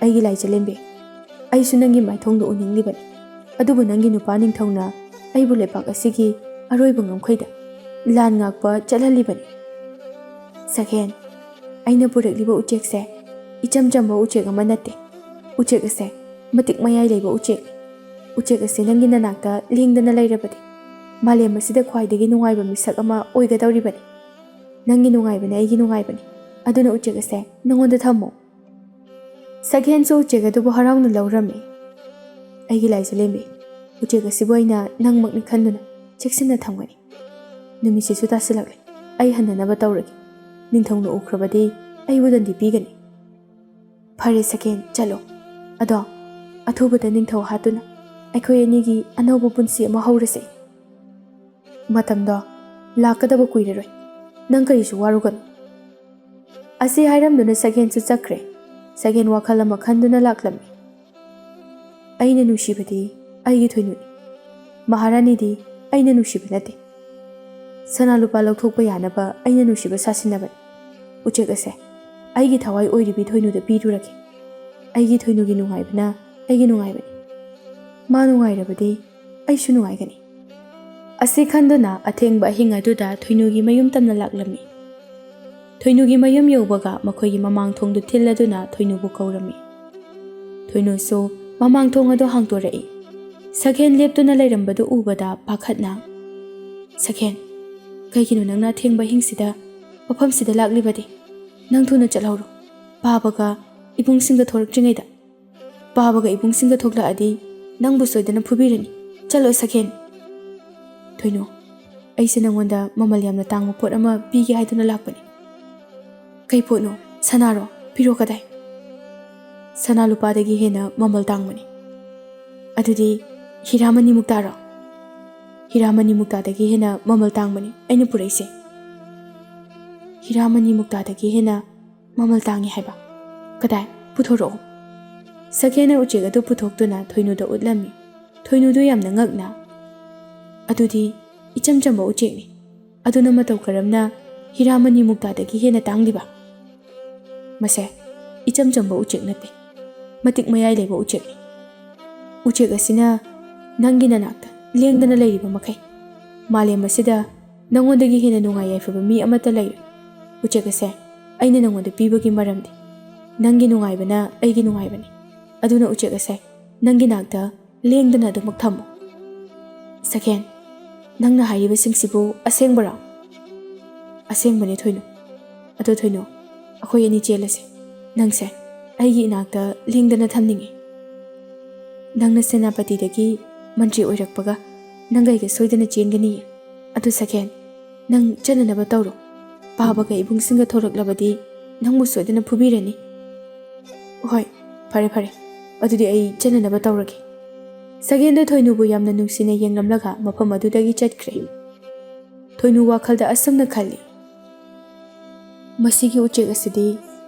ꯑꯩꯒꯤ ꯂꯥꯏꯖꯂꯦꯝꯕꯤ, ꯑꯩꯁꯨ ꯅꯪꯒꯤ ꯃꯥꯏꯊꯣꯡꯗꯨ ꯎꯅꯤꯡꯂꯤꯕꯅꯤ꯫ ꯑꯗꯨꯕꯨ ꯅꯪꯒꯤ ꯅꯨꯄꯥ ꯅꯤꯡꯊꯧꯅ ꯑꯩꯕꯨ ꯂꯩꯕꯥꯛ ꯑꯁꯤꯒꯤ ꯑꯔꯣꯏꯕ ꯉꯝꯈꯩꯗ ꯂꯥꯟ ꯉꯥꯛꯄ ꯆꯠꯍꯜꯂꯤꯕꯅꯤ꯫ ꯁꯛꯍꯦꯟ, ꯑꯩꯅ ꯄꯨꯔꯛꯂꯤꯕ ꯎꯆꯦꯛꯁꯦ ꯏꯆꯝ ꯆꯝꯕ ꯎꯆꯦꯛ ꯑꯃ ꯅꯠꯇꯦ꯫ ꯎꯆꯦꯛ ꯑꯁꯦ ꯃꯇꯤꯛ ꯃꯌꯥꯏ ꯂꯩꯕ ꯎꯆꯦꯛꯅꯤ꯫ ꯎꯆꯦꯛ ꯑꯁꯦ ꯅꯪꯒꯤ ꯅꯅꯥꯛꯇ ꯂꯦꯡꯗꯅ ꯂꯩꯔꯕꯗꯤ ꯃꯥꯂꯦꯝ ꯑꯁꯤꯗ ꯈ꯭ꯋꯥꯏꯗꯒꯤ ꯅꯨꯡꯉꯥꯏꯕ ꯃꯤꯁꯛ ꯑꯃ ꯑꯣꯏꯒꯗꯧꯔꯤꯕꯅꯤ꯫ ꯅꯪꯒꯤ ꯅꯨꯡꯉꯥꯏꯕꯅ ꯑꯩꯒꯤ ꯅꯨꯡꯉꯥꯏꯕꯅꯤ꯫ ꯑꯗꯨꯅ ꯎꯆꯦꯛ ꯑꯁꯦ ꯅꯉꯣꯟꯗ ꯊꯝꯃꯨ꯫ ꯁꯛꯍꯦꯟꯁꯨ ꯎꯆꯦꯛ ꯑꯗꯨꯕꯨ ꯍꯔꯥꯎꯅ ꯂꯧꯔꯝꯃꯤ꯫ ꯑꯩꯒꯤ ꯂꯥꯏꯖꯂꯦꯝꯕꯤ, ꯎꯆꯦꯛ ꯑꯁꯤꯕꯨ ꯑꯩꯅ ꯅꯪꯃꯛꯅꯤ ꯈꯟꯗꯨꯅ ꯆꯦꯛꯁꯤꯟꯅ ꯊꯝꯒꯅꯤ꯫ ꯅꯨꯃꯤꯠꯁꯤꯁꯨ ꯇꯥꯁꯤꯜꯂꯛꯂꯦ꯫ ꯑꯩ ꯍꯟꯅꯅꯕ ꯇꯧꯔꯒꯦ꯫ ꯅꯤꯡꯊꯧꯅ ꯎꯈ꯭ꯔꯕꯗꯤ ꯑꯩꯕꯨ ꯗꯟꯗꯤ ꯄꯤꯒꯅꯤ꯫ ꯐꯔꯦ ꯁꯛꯍꯦꯟ, ꯆꯠꯂꯣ꯫ ꯑꯗꯣ ꯑꯊꯨꯕꯗ ꯅꯤꯡꯊꯧ ꯍꯥꯠꯇꯨꯅ ꯑꯩꯈꯣꯏ ꯑꯅꯤꯒꯤ ꯑꯅꯧꯕ ꯄꯨꯟꯁꯤ ꯑꯃ ꯍꯧꯔꯁꯦ꯫ ꯃꯇꯝꯗꯣ ꯂꯥꯛꯀꯗꯕ ꯀꯨꯏꯔꯔꯣꯏ꯫ ꯅꯪ ꯀꯔꯤꯁꯨ ꯋꯥꯔꯨꯒꯅꯨ꯫ ꯑꯁꯤ ꯍꯥꯏꯔꯝꯗꯨꯅ ꯁꯛꯍꯦꯟꯁꯨ ꯆꯠꯈ꯭ꯔꯦ꯫ ꯁꯛꯍꯦꯟ ꯋꯥꯈꯜ ꯑꯃ ꯈꯟꯗꯨꯅ ꯂꯥꯛꯂꯝꯃꯤ꯫ ꯑꯩꯅ ꯅꯨꯡꯁꯤꯕꯗꯤ ꯑꯩꯒꯤ ꯊꯣꯏꯅꯨꯅꯤ꯫ ꯃꯍꯥꯔꯥꯅꯤꯗꯤ ꯑꯩꯅ ꯅꯨꯡꯁꯤꯕ ꯅꯠꯇꯦ꯫ ꯁꯅꯥ ꯂꯨꯄꯥ ꯂꯧꯊꯣꯛꯄ ꯌꯥꯅꯕ ꯑꯩꯅ ꯅꯨꯡꯁꯤꯕ ꯁꯥꯁꯤꯟꯅꯕꯅꯤ꯫ ꯎꯆꯦꯛ ꯑꯁꯦ ꯑꯩꯒꯤ ꯊꯋꯥꯏ ꯑꯣꯏꯔꯤꯕꯤ ꯊꯣꯏꯅꯨꯗ ꯄꯤꯔꯨꯔꯒꯦ꯫ ꯑꯩꯒꯤ ꯊꯣꯏꯅꯨꯒꯤ ꯅꯨꯡꯉꯥꯏꯕꯅ ꯑꯩꯒꯤ ꯅꯨꯡꯉꯥꯏꯕꯅꯤ꯫ ꯃꯥ ꯅꯨꯡꯉꯥꯏꯔꯕꯗꯤ ꯑꯩꯁꯨ ꯅꯨꯡꯉꯥꯏꯒꯅꯤ꯫ ꯑꯁꯤ ꯈꯟꯗꯨꯅ ꯑꯊꯦꯡꯕ ꯑꯍꯤꯡ ꯑꯗꯨꯗ ꯊꯣꯏꯅꯨꯒꯤ ꯃꯌꯨꯝ ꯇꯝꯅ ꯂꯥꯛꯂꯝꯃꯤ꯫ ꯊꯣꯏꯅꯨꯒꯤ ꯃꯌꯨꯝ ꯌꯧꯕꯒ ꯃꯈꯣꯏꯒꯤ ꯃꯃꯥꯡ ꯊꯣꯡꯗꯨ ꯊꯤꯜꯂꯗꯨꯅ ꯊꯣꯏꯅꯨꯕꯨ ꯀꯧꯔꯝꯃꯤ꯫ ꯊꯣꯏꯅꯨꯁꯨ ꯃꯃꯥꯡ ꯊꯣꯡ ꯑꯗꯨ ꯍꯥꯡꯗꯣꯔꯛꯏ꯫ ꯁꯛꯍꯦꯟ ꯂꯦꯞꯇꯨꯅ ꯂꯩꯔꯝꯕꯗꯨ ꯎꯕꯗ ꯄꯥꯈꯠꯅ, "ꯁꯛꯍꯦꯟ, ꯀꯩꯒꯤꯅꯣ ꯅꯪꯅ ꯑꯊꯦꯡꯕ ꯑꯍꯤꯡꯁꯤꯗ ꯃꯐꯝꯁꯤꯗ ꯂꯥꯛꯂꯤꯕꯗꯤ? ꯅꯪ ꯊꯨꯅ ꯆꯠꯍꯧꯔꯣ꯫ ꯄꯥꯕꯒ ꯏꯕꯨꯡꯁꯤꯡꯒ ꯊꯣꯔꯛꯇ꯭ꯔꯤꯉꯩꯗ꯫ ꯄꯥꯕꯒ ꯏꯕꯨꯡꯁꯤꯡꯒ ꯊꯣꯛꯂꯛꯑꯗꯤ ꯅꯪꯕꯨ ꯁꯣꯏꯗꯅ ꯐꯨꯕꯤꯔꯅꯤ꯫ ꯆꯠꯂꯣ ꯁꯛꯍꯦꯟ꯫" "ꯊꯣꯏꯅꯨ, ꯑꯩꯁꯦ ꯅꯪꯉꯣꯟꯗ ꯃꯃꯜ ꯌꯥꯝꯅ ꯇꯥꯡꯕ ꯄꯣꯠ ꯑꯃ ꯄꯤꯒꯦ ꯍꯥꯏꯗꯨꯅ ꯂꯥꯛꯄꯅꯤ꯫" "ꯀꯩ ꯄꯣꯠꯅꯣ? ꯁꯅꯥꯔꯣ? ꯄꯤꯔꯣ ꯀꯗꯥꯏ?" "ꯁꯅꯥ ꯂꯨꯄꯥꯗꯒꯤ ꯍꯦꯟꯅ ꯃꯃꯜ ꯇꯥꯡꯕꯅꯤ꯫" "ꯑꯗꯨꯗꯤ ꯍꯤꯔꯥꯃꯅꯤ ꯃꯨꯛꯇꯥꯔꯣ?" "ꯍꯤꯔꯥꯃꯅꯤ ꯃꯨꯛꯇꯥꯗꯒꯤ ꯍꯦꯟꯅ ꯃꯃꯜ ꯇꯥꯡꯕꯅꯤ ꯑꯩꯅ ꯄꯨꯔꯛꯏꯁꯦ꯫" "ꯍꯤꯔꯥꯃꯅꯤ ꯃꯨꯛꯇꯥꯗꯒꯤ ꯍꯦꯟꯅ ꯃꯃꯜ ꯇꯥꯡꯉꯤ ꯍꯥꯏꯕ? ꯀꯗꯥꯏ? ꯄꯨꯊꯣꯔꯛꯑꯣ꯫" ꯁꯛꯍꯦꯟꯅ ꯎꯆꯦꯛ ꯑꯗꯨ ꯄꯨꯊꯣꯛꯇꯨꯅ ꯊꯣꯏꯅꯨꯗ ꯎꯠꯂꯝꯃꯤ꯫ ꯊꯣꯏꯅꯨꯗꯨ ꯌꯥꯝꯅ ꯉꯛꯅ, "ꯑꯗꯨꯗꯤ ꯏꯆꯝ ꯆꯝꯕ ꯎꯆꯦꯛꯅꯤ꯫ ꯑꯗꯨꯅ ꯃꯇꯧ ꯀꯔꯝꯅ ꯍꯤꯔꯥꯃꯅꯤ ꯃꯨꯛꯇꯥꯗꯒꯤ ꯍꯦꯟꯅ ꯇꯥꯡꯂꯤꯕ? ꯃꯁꯦ ꯏꯆꯝ ꯆꯝꯕ ꯎꯆꯦꯛ ꯅꯠꯇꯦ, ꯃꯇꯤꯛ ꯃꯌꯥꯏ ꯂꯩꯕ ꯎꯆꯦꯛꯅꯤ꯫ ꯎꯆꯦꯛ ꯑꯁꯤꯅ ꯅꯪꯒꯤ ꯅꯅꯥꯛꯇ ꯂꯦꯡꯗꯅ ꯂꯩꯔꯤꯕ ꯃꯈꯩ, ꯃꯥꯂꯦꯝ ꯑꯁꯤꯗ ꯅꯪꯉꯣꯟꯗꯒꯤ ꯍꯦꯟꯅ ꯅꯨꯡꯉꯥꯏ ꯌꯥꯏꯐꯕ ꯃꯤ ꯑꯃꯠꯇ ꯂꯩꯔꯣꯏ꯫ ꯎꯆꯦꯛ ꯑꯁꯦ ꯑꯩꯅ ꯅꯪꯉꯣꯟꯗ ꯄꯤꯕꯒꯤ ꯃꯔꯝꯗꯤ ꯅꯪꯒꯤ ꯅꯨꯡꯉꯥꯏꯕꯅ ꯑꯩꯒꯤ ꯅꯨꯡꯉꯥꯏꯕꯅꯤ꯫ ꯑꯗꯨꯅ ꯎꯆꯦꯛ ꯑꯁꯦ ꯅꯪꯒꯤ ꯅꯥꯛꯇ ꯂꯦꯡꯗꯅ ꯑꯗꯨꯃꯛ ꯊꯝꯃꯨ꯫ ꯁꯈꯦꯟ, ꯅꯪꯅ ꯍꯥꯏꯔꯤꯕꯁꯤꯡꯁꯤꯕꯨ ꯑꯁꯦꯡꯕꯔꯣ? ꯑꯁꯦꯡꯕꯅꯦ ꯊꯣꯏꯅꯨ꯫ ꯑꯗꯣ ꯊꯣꯏꯅꯨ, ꯑꯩꯈꯣꯏ ꯑꯅꯤ ꯆꯦꯜꯂꯁꯦ꯫ ꯅꯪꯁꯦ ꯑꯩꯒꯤ ꯏꯅꯥꯛꯇ ꯂꯦꯡꯗꯅ ꯊꯝꯅꯤꯡꯉꯤ꯫ ꯅꯪꯅ ꯁꯦꯅꯥꯄꯇꯤꯗꯒꯤ ꯃꯟꯇ꯭ꯔꯤ ꯑꯣꯏꯔꯛꯄꯒ ꯅꯪꯒ ꯑꯩꯒ ꯁꯣꯏꯗꯅ ꯆꯦꯟꯒꯅꯤꯌꯦ꯫ ꯑꯗꯨ ꯁꯈꯦꯟ, ꯅꯪ ꯆꯠꯅꯅꯕ ꯇꯧꯔꯣ꯫ ꯄꯥꯕꯒ ꯏꯕꯨꯡꯁꯤꯡꯒ ꯊꯣꯔꯛꯂꯕꯗꯤ ꯅꯪꯕꯨ ꯁꯣꯏꯗꯅ ꯐꯨꯕꯤꯔꯅꯤ꯫ ꯍꯣꯏ, ꯐꯔꯦ ꯐꯔꯦ, ꯑꯗꯨꯗꯤ ꯑꯩ ꯆꯠꯅꯅꯕ ꯇꯧꯔꯒꯦ꯫ ꯁꯒꯦꯟꯗꯣ ꯊꯣꯏꯅꯨꯕꯨ ꯌꯥꯝꯅ ꯅꯨꯡꯁꯤꯅ ꯌꯦꯡꯂꯝꯂꯒ ꯃꯐꯝ ꯑꯗꯨꯗꯒꯤ ꯆꯠꯈ꯭ꯔꯦ꯫ ꯊꯣꯏꯅꯨ ꯋꯥꯈꯜꯗ ꯑꯁꯨꯝꯅ ꯈꯜꯂꯤ, "ꯃꯁꯤꯒꯤ ꯎꯆꯦꯛ ꯑꯁꯤꯗꯤ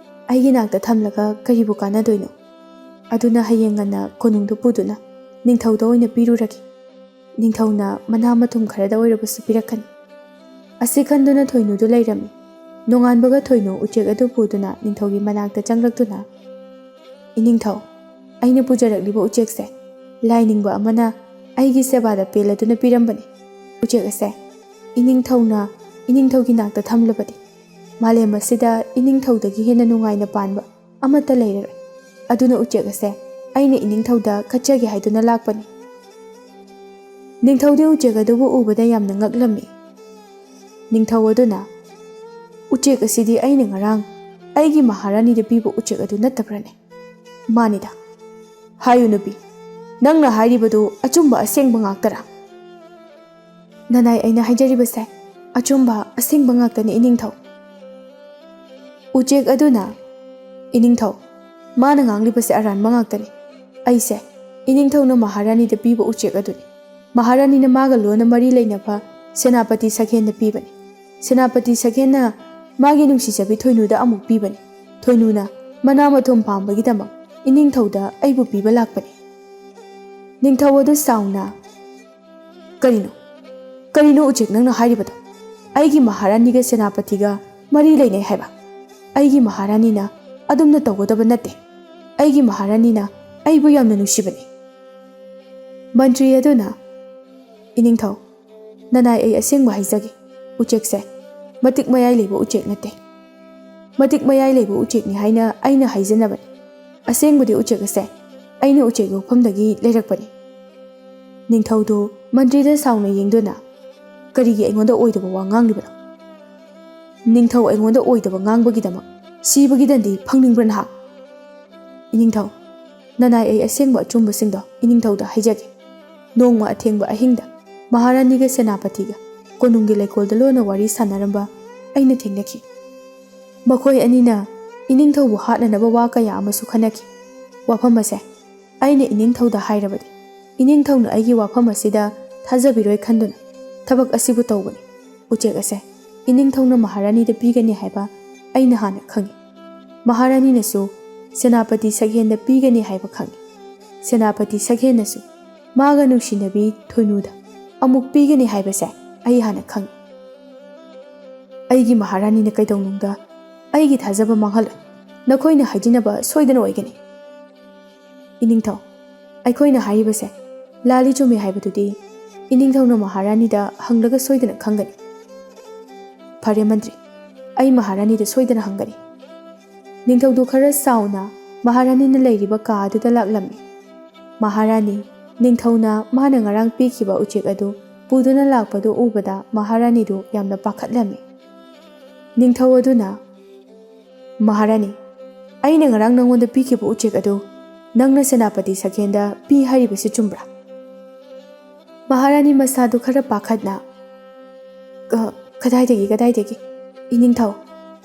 ꯑꯩꯒꯤ ꯅꯥꯛꯇ ꯊꯝꯂꯒ ꯀꯔꯤꯕꯨ ꯀꯥꯟꯅꯗꯣꯏꯅꯣ? ꯑꯗꯨꯅ ꯍꯌꯦꯡ ꯉꯟꯅ ꯀꯣꯅꯨꯡꯗ ꯄꯨꯗꯨꯅ ꯅꯤꯡꯊꯧꯗ ꯑꯣꯏꯅ ꯄꯤꯔꯨꯔꯒꯦ꯫ ꯅꯤꯡꯊꯧꯅ ꯃꯅꯥ ꯃꯊꯨꯝ ꯈꯔꯗ ꯑꯣꯏꯔꯕꯁꯨ ꯄꯤꯔꯛꯀꯅꯤ"꯫ ꯑꯁꯤ ꯈꯟꯗꯨꯅ ꯊꯣꯏꯅꯨꯗꯨ ꯂꯩꯔꯝꯃꯤ꯫ ꯅꯣꯡꯉꯥꯟꯕꯒ ꯊꯣꯏꯅꯨ ꯎꯆꯦꯛ ꯑꯗꯨ ꯄꯨꯗꯨꯅ ꯅꯤꯡꯊꯧꯒꯤ ꯃꯅꯥꯛꯇ ꯆꯪꯂꯛꯇꯨꯅ, "ꯏꯅꯤꯡꯊꯧ, ꯑꯩꯅ ꯄꯨꯖꯔꯛꯂꯤꯕ ꯎꯆꯦꯛꯁꯦ ꯂꯥꯏꯅꯤꯡꯕ ꯑꯃꯅ ꯑꯩꯒꯤ ꯁꯦꯕꯥꯗ ꯄꯦꯜꯂꯗꯨꯅ ꯄꯤꯔꯝꯕꯅꯤ꯫ ꯎꯆꯦꯛ ꯑꯁꯦ ꯏꯅꯤꯡꯊꯧꯅ ꯏꯅꯤꯡꯊꯧꯒꯤ ꯅꯥꯛꯇ ꯊꯝꯂꯕꯗꯤ ꯃꯥꯂꯦꯝ ꯑꯁꯤꯗ ꯏꯅꯤꯡꯊꯧꯗꯒꯤ ꯍꯦꯟꯅ ꯅꯨꯡꯉꯥꯏꯅ ꯄꯥꯟꯕ ꯑꯃꯠꯇ ꯂꯩꯔꯔꯣꯏ꯫ ꯑꯗꯨꯅ ꯎꯆꯦꯛ ꯑꯁꯦ ꯑꯩꯅ ꯏꯅꯤꯡꯊꯧꯗ ꯀꯠꯆꯒꯦ ꯍꯥꯏꯗꯨꯅ ꯂꯥꯛꯄꯅꯤ"꯫ ꯅꯤꯡꯊꯧꯗꯤ ꯎꯆꯦꯛ ꯑꯗꯨꯕꯨ ꯎꯕꯗ ꯌꯥꯝꯅ ꯉꯛꯂꯝꯃꯤ꯫ ꯅꯤꯡꯊꯧ ꯑꯗꯨꯅ, "ꯎꯆꯦꯛ ꯑꯁꯤꯗꯤ ꯑꯩꯅ ꯉꯔꯥꯡ ꯑꯩꯒꯤ ꯃꯍꯥꯔꯥꯅꯤꯗ ꯄꯤꯕ ꯎꯆꯦꯛ ꯑꯗꯨ ꯅꯠꯇꯕ꯭ꯔꯅꯦ?" "ꯃꯥꯅꯤꯗ꯫ ꯍꯥꯏꯌꯨ ꯅꯨꯄꯤ, ꯅꯪꯅ ꯍꯥꯏꯔꯤꯕꯗꯨ ꯑꯆꯨꯝꯕ ꯑꯁꯦꯡꯕ ꯉꯥꯛꯇꯔꯥ?" "ꯅꯅꯥꯏ, ꯑꯩꯅ ꯍꯥꯏꯖꯔꯤꯕꯁꯦ ꯑꯆꯨꯝꯕ ꯑꯁꯦꯡꯕ ꯉꯥꯛꯇꯅꯤ ꯏꯅꯤꯡꯊꯧ"꯫ ꯎꯆꯦꯛ ꯑꯗꯨꯅ, "ꯏꯅꯤꯡꯊꯧ, ꯃꯥꯅ ꯉꯥꯡꯂꯤꯕꯁꯦ ꯑꯔꯥꯟꯕ ꯉꯥꯛꯇꯅꯤ꯫ ꯑꯩꯁꯦ ꯏꯅꯤꯡꯊꯧꯅ ꯃꯍꯥꯔꯥꯅꯤꯗ ꯄꯤꯕ ꯎꯆꯦꯛ ꯑꯗꯨꯅꯤ꯫ ꯃꯍꯥꯔꯥꯅꯤꯅ ꯃꯥꯒ ꯂꯣꯟꯅ ꯃꯔꯤ ꯂꯩꯅꯕ ꯁꯦꯅꯥꯄꯇꯤ ꯁꯒꯦꯟꯗ ꯄꯤꯕꯅꯤ꯫ ꯁꯦꯅꯥꯄꯇꯤ ꯁꯒꯦꯟꯅ ꯃꯥꯒꯤ ꯅꯨꯡꯁꯤꯖꯕꯤ ꯊꯣꯏꯅꯨꯗ ꯑꯃꯨꯛ ꯄꯤꯕꯅꯤ꯫ ꯊꯣꯏꯅꯨꯅ ꯃꯅꯥ ꯃꯊꯨꯝ ꯄꯥꯝꯕꯒꯤꯗꯃꯛ ꯏꯅꯤꯡꯊꯧꯗ ꯑꯩꯕꯨ ꯄꯤꯕ ꯂꯥꯛꯄꯅꯤ"꯫ ꯅꯤꯡꯊꯧ ꯑꯗꯨ ꯁꯥꯎꯅ, "ꯀꯔꯤꯅꯣ? "ꯀꯔꯤꯅꯣ ꯎꯆꯦꯛ ꯅꯪꯅ ꯍꯥꯏꯔꯤꯕꯗꯣ? ꯑꯩꯒꯤ ꯃꯍꯥꯔꯥꯅꯤꯒ ꯁꯦꯅꯥꯄꯇꯤꯒ ꯃꯔꯤ ꯂꯩꯅꯩ ꯍꯥꯏꯕ? ꯑꯩꯒꯤ ꯃꯍꯥꯔꯥꯅꯤꯅ ꯑꯗꯨꯝꯅ ꯇꯧꯒꯗꯕ ꯅꯠꯇꯦ꯫ ꯑꯩꯒꯤ ꯃꯍꯥꯔꯥꯅꯤꯅ ꯑꯩꯕꯨ ꯌꯥꯝꯅ ꯅꯨꯡꯁꯤꯕꯅꯤ꯫" ꯃꯟꯇ꯭ꯔꯤ ꯑꯗꯨꯅ, "ꯏꯅꯤꯡꯊꯧ, ꯅꯅꯥꯏ ꯑꯩ ꯑꯁꯦꯡꯕ ꯍꯥꯏꯖꯒꯦ, ꯎꯆꯦꯛꯁꯦ ꯃꯇꯤꯛ ꯃꯌꯥꯏ ꯂꯩꯕ ꯎꯆꯦꯛ ꯅꯠꯇꯦ꯫ ꯃꯇꯤꯛ ꯃꯌꯥꯏ ꯂꯩꯕ ꯎꯆꯦꯛꯅꯤ ꯍꯥꯏꯅ ꯑꯩꯅ ꯍꯥꯏꯖꯅꯕꯅꯤ꯫ ꯑꯁꯦꯡꯕꯗꯤ ꯎꯆꯦꯛ ꯑꯁꯦ ꯑꯩꯅ ꯎꯆꯦꯛ ꯌꯣꯛꯐꯝꯗꯒꯤ ꯂꯩꯔꯛꯄꯅꯤ꯫" ꯅꯤꯡꯊꯧꯗꯨ ꯃꯟꯇ꯭ꯔꯤꯗ ꯁꯥꯎꯅ ꯌꯦꯡꯗꯨꯅ, "ꯀꯔꯤꯒꯤ ꯑꯩꯉꯣꯟꯗ ꯑꯣꯏꯗꯕ ꯋꯥ ꯉꯥꯡꯂꯤꯕꯅꯣ? ꯅꯤꯡꯊꯧ ꯑꯩꯉꯣꯟꯗ ꯑꯣꯏꯗꯕ ꯉꯥꯡꯕꯒꯤꯗꯃꯛ ꯁꯤꯕꯒꯤ ꯗꯟꯗꯤ ꯐꯪꯅꯤꯡꯕ꯭ꯔꯥ ꯅꯍꯥꯛ? ꯏꯅꯤꯡꯊꯧ, ꯅꯅꯥꯏ ꯑꯩ ꯑꯁꯦꯡꯕ ꯑꯆꯨꯝꯕꯁꯤꯡꯗꯣ ꯏꯅꯤꯡꯊꯧꯗ ꯍꯥꯏꯖꯒꯦ꯫ ꯅꯣꯡꯃ ꯑꯊꯦꯡꯕ ꯑꯍꯤꯡꯗ ꯃꯍꯥꯔꯥꯅꯤꯒ ꯁꯦꯅꯥꯄꯇꯤꯒ ꯀꯣꯅꯨꯡꯒꯤ ꯂꯩꯀꯣꯜꯗ ꯂꯣꯟꯅ ꯋꯥꯔꯤ ꯁꯥꯟꯅꯔꯝꯕ ꯑꯩꯅ ꯊꯦꯡꯅꯈꯤ꯫ ꯃꯈꯣꯏ ꯑꯅꯤꯅ ꯏꯅꯤꯡꯊꯧꯕꯨ ꯍꯥꯠꯅꯅꯕ ꯋꯥ ꯀꯌꯥ ꯑꯃꯁꯨ ꯈꯟꯅꯈꯤ꯫ ꯋꯥꯐꯝ ꯑꯁꯦ ꯑꯩꯅ ꯏꯅꯤꯡꯊꯧꯗ ꯍꯥꯏꯔꯕꯗꯤ, ꯏꯅꯤꯡꯊꯧꯅ ꯑꯩꯒꯤ ꯋꯥꯐꯝ ꯑꯁꯤꯗ ꯊꯥꯖꯕꯤꯔꯣꯏ ꯈꯟꯗꯨꯅ ꯊꯕꯛ ꯑꯁꯤꯕꯨ ꯇꯧꯕꯅꯤ꯫ ꯎꯆꯦꯛ ꯑꯁꯦ ꯏꯅꯤꯡꯊꯧꯅ ꯃꯍꯥꯔꯥꯅꯤꯗ ꯄꯤꯒꯅꯤ ꯍꯥꯏꯕ ꯑꯩꯅ ꯍꯥꯟꯅ ꯈꯪꯏ꯫ ꯃꯍꯥꯔꯥꯅꯤꯅꯁꯨ ꯁꯦꯅꯥꯄꯇꯤ ꯁꯛꯍꯦꯟꯗ ꯄꯤꯒꯅꯤ ꯍꯥꯏꯕ ꯈꯪꯏ꯫ ꯁꯦꯅꯥꯄꯇꯤ ꯁꯛꯍꯦꯟꯅꯁꯨ ꯃꯥꯒ ꯅꯨꯡꯁꯤꯅꯕꯤ ꯊꯣꯏꯅꯨꯗ ꯑꯃꯨꯛ ꯄꯤꯒꯅꯤ ꯍꯥꯏꯕꯁꯦ ꯑꯩ ꯍꯥꯟꯅ ꯈꯪꯏ꯫ ꯑꯩꯒꯤ ꯃꯍꯥꯔꯥꯅꯤꯅ ꯀꯩꯗꯧꯅꯨꯡꯗ ꯑꯩꯒꯤ ꯊꯥꯖꯕ ꯃꯥꯡꯍꯜꯂꯣꯏ꯫ ꯅꯈꯣꯏꯅ ꯍꯥꯏꯖꯤꯟꯅꯕ ꯁꯣꯏꯗꯅ ꯑꯣꯏꯒꯅꯤ꯫" ꯏꯅꯤꯡꯊꯧ, ꯑꯩꯈꯣꯏꯅ ꯍꯥꯏꯔꯤꯕꯁꯦ ꯂꯥꯜꯂꯤ ꯆꯨꯝꯃꯤ ꯍꯥꯏꯕꯗꯨꯗꯤ ꯏꯅꯤꯡꯊꯧꯅ ꯃꯍꯥꯔꯥꯅꯤꯗ ꯍꯪꯂꯒ ꯁꯣꯏꯗꯅ ꯈꯪꯒꯅꯤ꯫ ꯐꯔꯦ ꯃꯟꯇ꯭ꯔꯤ, ꯑꯩ ꯃꯍꯥꯔꯥꯅꯤꯗ ꯁꯣꯏꯗꯅ ꯍꯪꯒꯅꯤ꯫ ꯅꯤꯡꯊꯧꯗꯨ ꯈꯔ ꯁꯥꯎꯅ ꯃꯍꯥꯔꯥꯅꯤꯅ ꯂꯩꯔꯤꯕ ꯀꯥ ꯑꯗꯨꯗ ꯂꯥꯛꯂꯝꯃꯤ꯫ ꯃꯍꯥꯔꯥꯅꯤ, ꯅꯤꯡꯊꯧꯅ ꯃꯥꯅ ꯉꯔꯥꯡ ꯄꯤꯈꯤꯕ ꯎꯆꯦꯛ ꯑꯗꯨ ꯄꯨꯗꯨꯅ ꯂꯥꯛꯄꯗꯨ ꯎꯕꯗ ꯃꯍꯥꯔꯥꯅꯤꯗꯨ ꯌꯥꯝꯅ ꯄꯥꯈꯠꯂꯝꯃꯤ꯫ ꯅꯤꯡꯊꯧ ꯑꯗꯨꯅ, "ꯃꯍꯥꯔꯥꯅꯤ, ꯑꯩꯅ ꯉꯔꯥꯡ ꯅꯉꯣꯟꯗ ꯄꯤꯈꯤꯕ ꯎꯆꯦꯛ ꯑꯗꯨ ꯅꯪꯅ ꯁꯦꯅꯥꯄꯇꯤ ꯁꯛꯍꯦꯟꯗ ꯄꯤ ꯍꯥꯏꯔꯤꯕꯁꯤ ꯆꯨꯝꯕ꯭ꯔꯥ?" ꯃꯍꯥꯔꯥꯅꯤ ꯃꯁꯥꯗꯨ ꯈꯔ ꯄꯥꯈꯠꯅ, "ꯀ-, ꯀꯗꯥꯏꯗꯒꯤ, ꯀꯗꯥꯏꯗꯒꯤ? ꯏꯅꯤꯡꯊꯧ,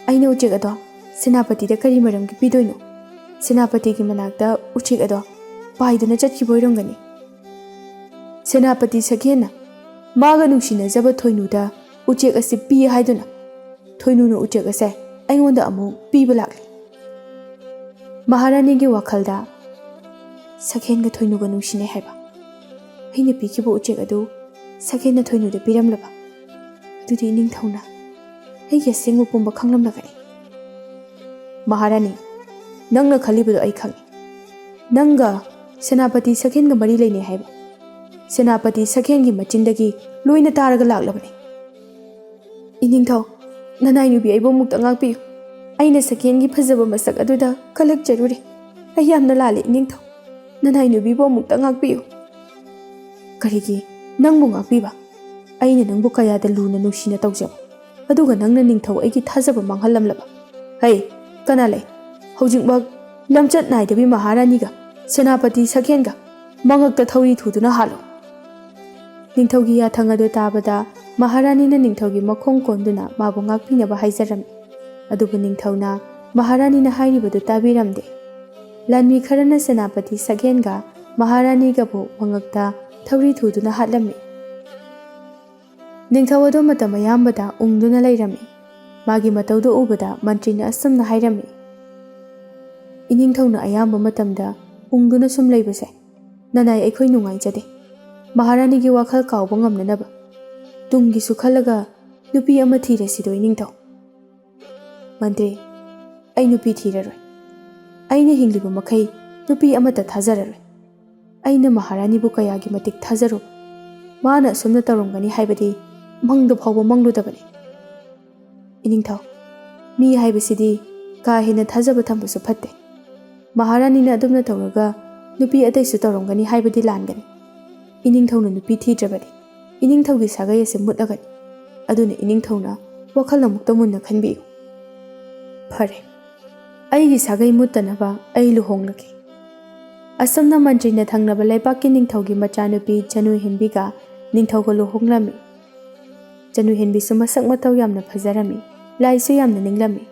ꯑꯩꯅ ꯎꯆꯦꯛ ꯑꯗꯣ ꯁꯦꯅꯥꯄꯇꯤꯗ ꯀꯔꯤ ꯃꯔꯝꯒꯤ ꯄꯤꯗꯣꯏꯅꯣ? ꯁꯦꯅꯥꯄꯇꯤꯒꯤ ꯃꯅꯥꯛꯇ ꯎꯆꯦꯛ ꯑꯗꯣ ꯄꯥꯏꯗꯨꯅ ꯆꯠꯈꯤꯕ ꯑꯣꯏꯔꯝꯒꯅꯤ꯫" ꯁꯦꯅꯥꯄꯇꯤ ꯁꯛꯍꯦꯟꯅ ꯃꯥꯒ ꯅꯨꯡꯁꯤꯅꯖꯕ ꯊꯣꯏꯅꯨꯗ ꯎꯆꯦꯛ ꯑꯁꯤ ꯄꯤ ꯍꯥꯏꯗꯨꯅ ꯊꯣꯏꯅꯨꯅ ꯎꯆꯦꯛ ꯑꯁꯦ ꯑꯩꯉꯣꯟꯗ ꯑꯃꯨꯛ ꯄꯤꯕ ꯂꯥꯛꯂꯤ꯫ ꯃꯍꯥꯔꯥꯅꯤꯒꯤ ꯋꯥꯈꯜꯗ, "ꯁꯛꯍꯦꯟꯒ ꯊꯣꯏꯅꯨꯒ ꯅꯨꯡꯁꯤꯅꯩ ꯍꯥꯏꯕ? ꯑꯩꯅ ꯄꯤꯈꯤꯕ ꯎꯆꯦꯛ ꯑꯗꯨ ꯁꯛꯍꯦꯟꯅ ꯊꯣꯏꯅꯨꯗ ꯄꯤꯔꯝꯂꯕ? ꯑꯗꯨꯗꯤ ꯏꯅꯤꯡꯊꯧꯅ ꯑꯩꯒꯤ ꯑꯁꯦꯡꯕ ꯄꯨꯝꯕ ꯈꯪꯂꯝꯂꯒꯅꯤ꯫ ꯃꯍꯥꯔꯥꯅꯤ, ꯅꯪꯅ ꯈꯜꯂꯤꯕꯗꯣ ꯑꯩ ꯈꯪꯏ꯫ ꯅꯪꯒ ꯁꯦꯅꯥꯄꯇꯤ ꯁꯛꯍꯦꯟꯒ ꯃꯔꯤ ꯂꯩꯅꯩ ꯍꯥꯏꯕ ꯁꯦꯅꯥꯄꯇꯤ ꯁꯛꯍꯦꯟꯒꯤ ꯃꯆꯤꯟꯗꯒꯤ ꯂꯣꯏꯅ ꯇꯥꯔꯒ ꯂꯥꯛꯂꯕꯅꯤ꯫ ꯏꯅꯤꯡꯊꯧ, ꯅꯅꯥꯏ ꯅꯨꯄꯤ ꯑꯩꯕꯨ ꯑꯃꯨꯛꯇ ꯉꯥꯛꯄꯤꯌꯨ꯫ ꯑꯩꯅ ꯁꯛꯍꯦꯟꯒꯤ ꯐꯖꯕ ꯃꯁꯛ ꯑꯗꯨꯗ ꯀꯜꯂꯛꯆꯔꯨꯔꯦ꯫ ꯑꯩ ꯌꯥꯝꯅ ꯂꯥꯜꯂꯦ ꯏꯅꯤꯡꯊꯧ꯫ ꯅꯅꯥꯏ ꯅꯨꯄꯤꯕꯨ ꯑꯃꯨꯛꯇ ꯉꯥꯛꯄꯤꯌꯨ꯫ ꯀꯔꯤꯒꯤ ꯅꯪꯕꯨ ꯉꯥꯛꯄꯤꯕ? ꯑꯩꯅ ꯅꯪꯕꯨ ꯀꯌꯥꯗ ꯂꯨꯅ ꯅꯨꯡꯁꯤꯅ ꯇꯧꯖꯕ, ꯑꯗꯨꯒ ꯅꯪꯅ ꯅꯤꯡꯊꯧ ꯑꯩꯒꯤ ꯊꯥꯖꯕ ꯃꯥꯡꯍꯜꯂꯝꯂꯕ? ꯍꯩ, ꯀꯅꯥ ꯂꯩ? ꯍꯧꯖꯤꯛꯃꯛ ꯂꯝꯆꯠ ꯅꯥꯏꯗꯕꯤ ꯃꯍꯥꯔꯥꯅꯤꯒ ꯁꯦꯅꯥꯄꯇꯤ ꯁꯛꯍꯦꯟꯒ ꯃꯉꯛꯇ ꯊꯧꯔꯤ ꯊꯨꯗꯨꯅ ꯍꯥꯠꯂꯨ꯫ ꯅꯤꯡꯊꯧꯒꯤ ꯌꯥꯊꯪ ꯑꯗꯨ ꯇꯥꯕꯗ ꯃꯍꯥꯔꯥꯅꯤꯅ ꯅꯤꯡꯊꯧꯒꯤ ꯃꯈꯣꯡ ꯀꯣꯟꯗꯨꯅ ꯃꯥꯕꯨ ꯉꯥꯛꯄꯤꯅꯕ ꯍꯥꯏꯖꯔꯝꯃꯤ꯫ ꯑꯗꯨꯕꯨ ꯅꯤꯡꯊꯧꯅ ꯃꯍꯥꯔꯥꯅꯤꯅ ꯍꯥꯏꯔꯤꯕꯗꯨ ꯇꯥꯕꯤꯔꯝꯗꯦ꯫ ꯂꯥꯟꯃꯤ ꯈꯔꯅ ꯁꯦꯅꯥꯄꯇꯤ ꯁꯛꯍꯦꯟꯒ ꯃꯍꯥꯔꯥꯅꯤꯒꯕꯨ ꯃꯉꯛꯇ ꯊꯧꯔꯤ ꯊꯨꯗꯨꯅ ꯍꯥꯠꯂꯝꯃꯤ꯫ ꯅꯤꯡꯊꯧ ꯑꯗꯨ ꯃꯇꯝ ꯑꯌꯥꯝꯕꯗ ꯎꯪꯗꯨꯅ ꯂꯩꯔꯝꯃꯤ꯫ ꯃꯥꯒꯤ ꯃꯇꯧꯗꯨ ꯎꯕꯗ ꯃꯟꯇ꯭ꯔꯤꯅ ꯑꯁꯨꯝꯅ ꯍꯥꯏꯔꯝꯃꯤ, "ꯏꯅꯤꯡꯊꯧꯅ ꯑꯌꯥꯝꯕ ꯃꯇꯝꯗ ꯎꯪꯗꯨꯅ ꯁꯨꯝ ꯂꯩꯕꯁꯦ ꯅꯅꯥꯏ ꯑꯩꯈꯣꯏ ꯅꯨꯡꯉꯥꯏꯖꯗꯦ꯫ ꯃꯍꯥꯔꯥꯅꯤꯒꯤ ꯋꯥꯈꯜ ꯀꯥꯎꯕ ꯉꯝꯅꯅꯕ ꯇꯨꯡꯒꯤꯁꯨ ꯈꯜꯂꯒ ꯅꯨꯄꯤ ꯑꯃ ꯊꯤꯔꯁꯤꯗꯣ ꯏꯅꯤꯡꯊꯧ?" ꯃꯟꯇ꯭ꯔꯤ, ꯑꯩ ꯅꯨꯄꯤ ꯊꯤꯔꯔꯣꯏ꯫ ꯑꯩꯅ ꯍꯤꯡꯂꯤꯕ ꯃꯈꯩ ꯅꯨꯄꯤ ꯑꯃꯠꯇ ꯊꯥꯖꯔꯔꯣꯏ꯫ ꯑꯩꯅ ꯃꯍꯥꯔꯥꯅꯤꯕꯨ ꯀꯌꯥꯒꯤ ꯃꯇꯤꯛ ꯊꯥꯖꯔꯨ꯫ ꯃꯥꯅ ꯑꯁꯨꯝꯅ ꯇꯧꯔꯝꯒꯅꯤ ꯍꯥꯏꯕꯗꯤ ꯃꯪꯗ ꯐꯥꯎꯕ ꯃꯪꯂꯨꯗꯕꯅꯤ꯫ ꯏꯅꯤꯡꯊꯧ, ꯃꯤ ꯍꯥꯏꯕꯁꯤꯗꯤ ꯀꯥ ꯍꯦꯟꯅ ꯊꯥꯖꯕ ꯊꯝꯕꯁꯨ ꯐꯠꯇꯦ꯫ ꯃꯍꯥꯔꯥꯅꯤꯅ ꯑꯗꯨꯝꯅ ꯇꯧꯔꯒ ꯅꯨꯄꯤ ꯑꯇꯩꯁꯨ ꯇꯧꯔꯝꯒꯅꯤ ꯍꯥꯏꯕꯗꯤ ꯂꯥꯟꯒꯅꯤ꯫ ꯏꯅꯤꯡꯊꯧꯅ ꯅꯨꯄꯤ ꯊꯤꯗ꯭ꯔꯕꯗꯤ ꯏꯅꯤꯡꯊꯧꯒꯤ ꯁꯥꯒꯩ ꯑꯁꯤ ꯃꯨꯠꯂꯒꯅꯤ꯫ ꯑꯗꯨꯅ ꯏꯅꯤꯡꯊꯧꯅ ꯋꯥꯈꯜ ꯑꯃꯨꯛꯇ ꯃꯨꯟꯅ ꯈꯟꯕꯤꯌꯨ꯫ ꯐꯔꯦ, ꯑꯩꯒꯤ ꯁꯥꯒꯩ ꯃꯨꯠꯇꯅꯕ ꯑꯩ ꯂꯨꯍꯣꯡꯂꯒꯦ꯫ ꯑꯁꯨꯝꯅ ꯃꯟꯇ꯭ꯔꯤꯅ ꯊꯪꯅꯕ ꯂꯩꯕꯥꯛꯀꯤ ꯅꯤꯡꯊꯧꯒꯤ ꯃꯆꯥꯅꯨꯄꯤ ꯆꯅꯨ ꯍꯦꯟꯕꯤꯒ ꯅꯤꯡꯊꯧꯒ ꯂꯨꯍꯣꯡꯂꯝꯃꯤ꯫ ꯆꯅꯨ ꯍꯦꯟꯕꯤꯁꯨ ꯃꯁꯛ ꯃꯇꯧ ꯌꯥꯝꯅ ꯐꯖꯔꯝꯃꯤ, ꯂꯥꯏꯁꯨ ꯌꯥꯝꯅ ꯅꯤꯡꯂꯝꯃꯤ꯫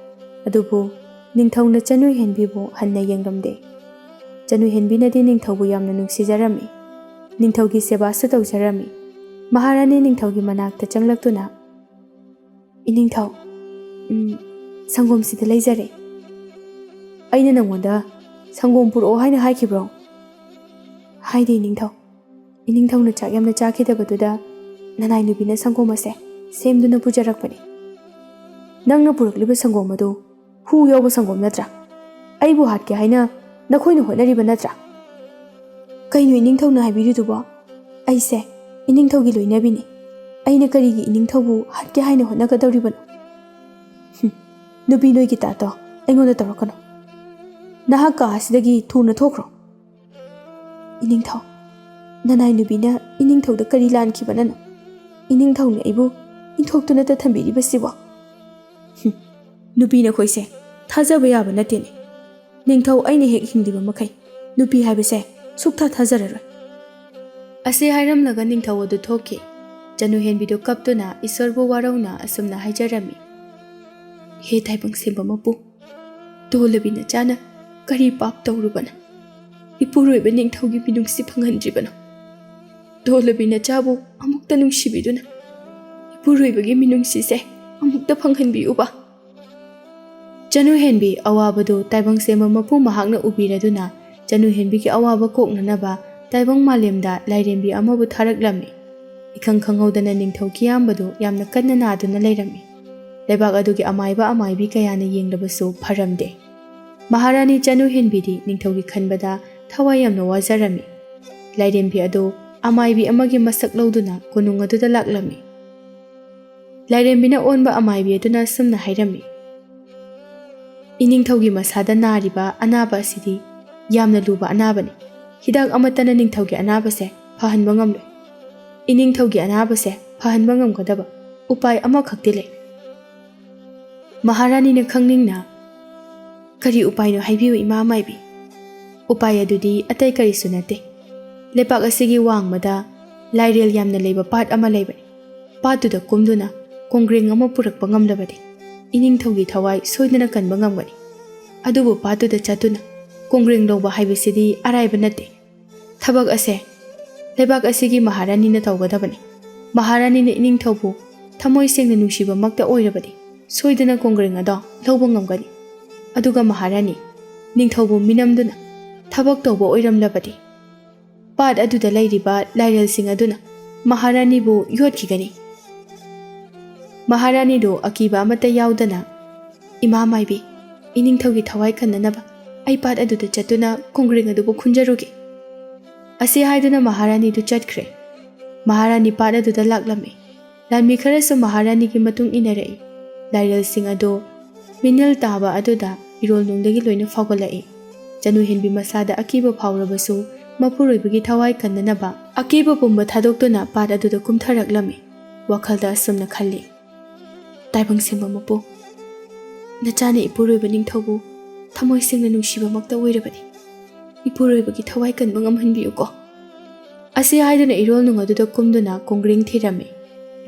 ꯑꯗꯨꯕꯨ ꯅꯤꯡꯊꯧꯅ ꯆꯅꯨ ꯍꯦꯟꯕꯤꯕꯨ ꯍꯟꯅ ꯌꯦꯡꯂꯝꯗꯦ꯫ ꯆꯅꯨ ꯍꯦꯟꯕꯤꯅꯗꯤ ꯅꯤꯡꯊꯧꯕꯨ ꯌꯥꯝꯅ ꯅꯨꯡꯁꯤꯖꯔꯝꯃꯤ꯫ ꯅꯤꯡꯊꯧꯒꯤ ꯁꯦꯕꯥꯁꯨ ꯇꯧꯖꯔꯝꯃꯤ꯫ ꯃꯍꯥꯔꯥꯅꯤ ꯅꯤꯡꯊꯧꯒꯤ ꯃꯅꯥꯛꯇ ꯆꯪꯂꯛꯇꯨꯅ, "ꯏꯅꯤꯡꯊꯧ, ꯎꯝ, ꯁꯪꯒꯣꯝꯁꯤꯗ ꯂꯩꯖꯔꯦ꯫ ꯑꯩꯅ ꯅꯪꯉꯣꯟꯗ ꯁꯪꯒꯣꯝ ꯄꯨꯔꯛꯑꯣ ꯍꯥꯏꯅ ꯍꯥꯏꯈꯤꯕ꯭ꯔꯣ?" "ꯍꯥꯏꯗꯦ ꯏꯅꯤꯡꯊꯧ꯫ ꯏꯅꯤꯡꯊꯧꯅ ꯆꯥꯛ ꯌꯥꯝꯅ ꯆꯥꯈꯤꯗꯕꯗꯨꯗ ꯅꯅꯥꯏ ꯅꯨꯄꯤꯅ ꯁꯪꯒꯣꯝ ꯑꯁꯦ ꯁꯦꯝꯗꯨꯅ ꯄꯨꯖꯔꯛꯄꯅꯤ꯫ ꯅꯪꯅ ꯄꯨꯔꯛꯂꯤꯕ ꯁꯪꯒꯣꯝ ꯑꯗꯨ ꯍꯨ ꯌꯥꯎꯕ ꯁꯪꯒꯣꯝ ꯅꯠꯇ꯭ꯔꯥ? ꯑꯩꯕꯨ ꯍꯥꯠꯀꯦ ꯍꯥꯏꯅ ꯅꯈꯣꯏꯅ ꯍꯣꯠꯅꯔꯤꯕ ꯅꯠꯇ꯭ꯔꯥ? ꯀꯩꯅꯣ ꯏꯅꯤꯡꯊꯧꯅ ꯍꯥꯏꯕꯤꯔꯤꯗꯨꯕꯣ? ꯑꯩꯁꯦ ꯏꯅꯤꯡꯊꯧꯒꯤ ꯂꯣꯏꯅꯕꯤꯅꯤ꯫ ꯑꯩꯅ ꯀꯔꯤꯒꯤ ꯏꯅꯤꯡꯊꯧꯕꯨ ꯍꯥꯠꯀꯦ ꯍꯥꯏꯅ ꯍꯣꯠꯅꯒꯗꯧꯔꯤꯕꯅꯣ? ꯍꯨꯝ, ꯅꯨꯄꯤ ꯅꯣꯏꯒꯤ ꯇꯥꯇꯣ ꯑꯩꯉꯣꯟꯗ ꯇꯧꯔꯛꯀꯅꯨ꯫ ꯅꯍꯥꯛ ꯀꯥ ꯑꯁꯤꯗꯒꯤ ꯊꯨꯅ ꯊꯣꯛꯈ꯭ꯔꯣ꯫ ꯏꯅꯤꯡꯊꯧ, ꯅꯅꯥꯏ ꯅꯨꯄꯤꯅ ꯏꯅꯤꯡꯊꯧꯗ ꯀꯔꯤ ꯂꯥꯟꯈꯤꯕꯅꯅꯣ? ꯏꯅꯤꯡꯊꯧꯅ ꯑꯩꯕꯨ ꯏꯟꯊꯣꯛꯇꯨꯅꯇ ꯊꯝꯕꯤꯔꯤꯕꯁꯤꯕꯣ? ꯍꯨꯝ, ꯅꯨꯄꯤ ꯅꯈꯣꯏꯁꯦ ꯊꯥꯖꯕ ꯌꯥꯕ ꯅꯠꯇꯦꯅꯦ꯫ ꯅꯤꯡꯊꯧ ꯑꯩꯅ ꯍꯦꯛ ꯍꯤꯡꯂꯤꯕ ꯃꯈꯩ ꯅꯨꯄꯤ ꯍꯥꯏꯕꯁꯦ ꯁꯨꯛꯊꯥ ꯊꯥꯖꯔꯔꯣꯏ꯫ ꯑꯁꯤ ꯍꯥꯏꯔꯝꯂꯒ ꯅꯤꯡꯊꯧ ꯑꯗꯨ ꯊꯣꯛꯈꯤ꯫ ꯆꯅꯨꯍꯦꯟꯕꯤꯗꯨ ꯀꯞꯇꯨꯅ ꯏꯁꯣꯔꯕꯨ ꯋꯥꯔꯧꯅ ꯑꯁꯨꯝꯅ ꯍꯥꯏꯖꯔꯝꯃꯤ, "ꯍꯦ ꯇꯥꯏꯕꯪ ꯁꯦꯝꯕ ꯃꯄꯨ, ꯇꯣꯜꯂꯕꯤ ꯅꯆꯥꯅ ꯀꯔꯤ ꯄꯥꯞ ꯇꯧꯔꯨꯕꯅ ꯏꯄꯨꯔꯣꯏꯕ ꯅꯤꯡꯊꯧꯒꯤ ꯃꯤꯅꯨꯡꯁꯤ ꯐꯪꯍꯟꯗ꯭ꯔꯤꯕꯅꯣ? ꯇꯣꯜꯂꯕꯤ ꯅꯆꯥꯕꯨ ꯑꯃꯨꯛꯇ ꯅꯨꯡꯁꯤꯕꯤꯗꯨꯅ ꯏꯄꯨꯔꯣꯏꯕꯒꯤ ꯃꯤꯅꯨꯡꯁꯤꯁꯦ ꯑꯃꯨꯛꯇ ꯐꯪꯍꯟꯕꯤꯌꯨꯕ꯫" ꯆꯅꯨꯍꯦꯟꯕꯤ ꯑꯋꯥꯕꯗꯨ ꯇꯥꯏꯕꯪ ꯁꯦꯝꯕ ꯃꯄꯨ ꯃꯍꯥꯛꯅ ꯎꯕꯤꯔꯗꯨꯅ ꯆꯅꯨꯍꯦꯟꯕꯤꯒꯤ ꯑꯋꯥꯕ ꯀꯣꯛꯅꯅꯕ ꯇꯥꯏꯕꯪ ꯃꯥꯂꯦꯝꯗ ꯂꯥꯏꯔꯦꯝꯕꯤ ꯑꯃꯕꯨ ꯊꯥꯔꯛꯂꯝꯃꯤ꯫ ꯏꯈꯪ ꯈꯪꯍꯧꯗꯅ ꯅꯤꯡꯊꯧ ꯀꯤꯌꯥꯝꯕꯗꯨ ꯌꯥꯝꯅ ꯀꯟꯅ ꯅꯥꯗꯨꯅ ꯂꯩꯔꯝꯃꯤ꯫ ꯂꯩꯕꯥꯛ ꯑꯗꯨꯒꯤ ꯑꯃꯥꯏꯕ ꯑꯃꯥꯏꯕꯤ ꯀꯌꯥꯅ ꯌꯦꯡꯂꯕꯁꯨ ꯐꯔꯝꯗꯦ꯫ ꯃꯍꯥꯔꯥꯅꯤ ꯆꯅꯨꯍꯦꯟꯕꯤꯗꯤ ꯅꯤꯡꯊꯧꯒꯤ ꯈꯟꯕꯗ ꯊꯋꯥꯏ ꯌꯥꯝꯅ ꯋꯥꯖꯔꯝꯃꯤ꯫ ꯂꯥꯏꯔꯦꯝꯕꯤ ꯑꯗꯨ ꯑꯃꯥꯏꯕꯤ ꯑꯃꯒꯤ ꯃꯁꯛ ꯂꯧꯗꯨꯅ ꯀꯣꯅꯨꯡ ꯑꯗꯨꯗ ꯂꯥꯛꯂꯝꯃꯤ꯫ ꯂꯥꯏꯔꯦꯝꯕꯤꯅ ꯑꯣꯟꯕ ꯑꯃꯥꯏꯕꯤ ꯑꯗꯨꯅ ꯑꯁꯨꯝꯅ ꯍꯥꯏꯔꯝꯃꯤ, "ꯏꯅꯤꯡꯊꯧꯒꯤ ꯃꯁꯥꯗ ꯅꯥꯔꯤꯕ ꯑꯅꯥꯕ ꯑꯁꯤꯗꯤ ꯌꯥꯝꯅ ꯂꯨꯕ ꯑꯅꯥꯕꯅꯤ꯫ ꯍꯤꯗꯥꯛ ꯑꯃꯠꯇꯅ ꯅꯤꯡꯊꯧꯒꯤ ꯑꯅꯥꯕꯁꯦ ꯐꯍꯟꯕ ꯉꯝꯂꯣꯏ꯫ ꯏꯅꯤꯡꯊꯧꯒꯤ ꯑꯅꯥꯕꯁꯦ ꯐꯍꯟꯕ ꯉꯝꯒꯗꯕ ꯎꯄꯥꯏ ꯑꯃꯈꯛꯇꯤ ꯂꯩ꯫" ꯃꯍꯥꯔꯥꯅꯤꯅ ꯈꯪꯅꯤꯡꯅ, "ꯀꯔꯤ ꯎꯄꯥꯏꯅꯣ ꯍꯥꯏꯕꯤꯌꯨ, ꯏꯃꯥ ꯃꯥꯏꯕꯤ?" "ꯎꯄꯥꯏ ꯑꯗꯨꯗꯤ ꯑꯇꯩ ꯀꯔꯤꯁꯨ ꯅꯠꯇꯦ꯫ ꯂꯩꯄꯥꯛ ꯑꯁꯤꯒꯤ ꯋꯥꯡꯃꯗ ꯂꯥꯏꯔꯦꯜ ꯌꯥꯝꯅ ꯂꯩꯕ ꯄꯥꯠ ꯑꯃ ꯂꯩꯕꯅꯤ꯫ ꯄꯥꯠꯇꯨꯗ ꯀꯨꯝꯗꯨꯅ ꯀꯣꯡꯒ꯭ꯔꯦꯡ ꯑꯃ ꯄꯨꯔꯛꯄ ꯉꯝꯂꯕꯗꯤ ꯏꯅꯤꯡꯊꯧꯒꯤ ꯊꯋꯥꯏ ꯁꯣꯏꯗꯅ ꯀꯟꯕ ꯉꯝꯒꯅꯤ꯫ ꯑꯗꯨꯕꯨ ꯄꯥꯠꯇꯨꯗ ꯆꯠꯇꯨꯅ ꯀꯣꯡꯒ꯭ꯔꯦꯡ ꯂꯧꯕ ꯍꯥꯏꯕꯁꯤꯗꯤ ꯑꯔꯥꯏꯕ ꯅꯠꯇꯦ꯫ ꯊꯕꯛ ꯑꯁꯦ ꯂꯩꯕꯥꯛ ꯑꯁꯤꯒꯤ ꯃꯍꯥꯔꯥꯅꯤꯅ ꯇꯧꯒꯗꯕꯅꯤ꯫ ꯃꯍꯥꯔꯥꯅꯤꯅ ꯏꯅꯤꯡꯊꯧꯕꯨ ꯊꯃꯣꯏ ꯁꯦꯡꯅ ꯅꯨꯡꯁꯤꯕꯃꯛꯇ ꯑꯣꯏꯔꯕꯗꯤ ꯁꯣꯏꯗꯅ ꯀꯣꯡꯒ꯭ꯔꯦꯡ ꯑꯗꯣ ꯂꯧꯕ ꯉꯝꯒꯅꯤ꯫ ꯑꯗꯨꯒ ꯃꯍꯥꯔꯥꯅꯤ, ꯅꯤꯡꯊꯧꯕꯨ ꯃꯤꯅꯝꯗꯨꯅ ꯊꯕꯛ ꯇꯧꯕ ꯑꯣꯏꯔꯝꯂꯕꯗꯤ ꯄꯥꯠ ꯑꯗꯨꯗ ꯂꯩꯔꯤꯕ ꯂꯥꯏꯔꯦꯜꯁꯤꯡ ꯑꯗꯨꯅ ꯃꯍꯥꯔꯥꯅꯤꯕꯨ ꯌꯣꯠꯈꯤꯒꯅꯤ꯫ ꯃꯍꯥꯔꯥꯅꯤꯗꯨ ꯑꯀꯤꯕ ꯑꯃꯠꯇ ꯌꯥꯎꯗꯅ, "ꯏꯃꯥ ꯃꯥꯏꯕꯤ, ꯏꯅꯤꯡꯊꯧꯒꯤ ꯊꯋꯥꯏ ꯀꯟꯅꯅꯕ ꯑꯩ ꯄꯥꯠ ꯑꯗꯨꯗ ꯆꯠꯇꯨꯅ ꯀꯣꯡꯒ꯭ꯔꯦꯡ ꯑꯗꯨꯕꯨ ꯈꯨꯟꯖꯔꯨꯒꯦ" ꯑꯁꯤ ꯍꯥꯏꯗꯨꯅ ꯃꯍꯥꯔꯥꯅꯤꯗꯨ ꯆꯠꯈ꯭ꯔꯦ꯫ ꯃꯍꯥꯔꯥꯅꯤ ꯄꯥꯠ ꯑꯗꯨꯗ ꯂꯥꯛꯂꯝꯃꯤ꯫ ꯂꯥꯟꯃꯤ ꯈꯔꯁꯨ ꯃꯍꯥꯔꯥꯅꯤꯒꯤ ꯃꯇꯨꯡ ꯏꯟꯅꯔꯛꯏ꯫ ꯂꯥꯏꯔꯦꯜꯁꯤꯡ ꯑꯗꯨ ꯃꯤꯅꯤꯜ ꯇꯥꯕ ꯑꯗꯨꯗ ꯏꯔꯣꯜꯅꯨꯡꯗꯒꯤ ꯂꯣꯏꯅ ꯐꯥꯎꯒꯠꯂꯛꯏ꯫ ꯆꯅꯨ ꯍꯦꯟꯕꯤ ꯃꯁꯥꯗ ꯑꯀꯤꯕ ꯐꯥꯎꯔꯕꯁꯨ, ꯃꯄꯨꯔꯣꯏꯕꯒꯤ ꯊꯋꯥꯏ ꯀꯟꯅꯅꯕ ꯑꯀꯤꯕ ꯄꯨꯝꯕ ꯊꯥꯗꯣꯛꯇꯨꯅ ꯄꯥꯠ ꯑꯗꯨꯗ ꯀꯨꯝꯊꯔꯛꯂꯝꯃꯤ꯫ ꯋꯥꯈꯜꯗ ꯑꯁꯨꯝꯅ ꯈꯜꯂꯤ, "ꯇꯥꯏꯕꯪ ꯁꯦꯝꯕ ꯃꯄꯨ, ꯅꯆꯥꯅ ꯏꯄꯨꯔꯣꯏꯕ ꯅꯤꯡꯊꯧꯕꯨ ꯊꯃꯣꯏ ꯁꯦꯡꯅ ꯅꯨꯡꯁꯤꯕꯃꯛꯇ ꯑꯣꯏꯔꯕꯗꯤ, ꯏꯄꯨꯔꯣꯏꯕꯒꯤ ꯊꯋꯥꯏ ꯀꯟꯕ ꯉꯝꯍꯟꯕꯤꯌꯨꯀꯣ" ꯑꯁꯤ ꯍꯥꯏꯗꯨꯅ ꯏꯔꯣꯜꯅꯨꯡ ꯑꯗꯨꯗ ꯀꯨꯝꯗꯨꯅ ꯀꯣꯡꯒ꯭ꯔꯦꯡ ꯊꯤꯔꯝꯃꯤ꯫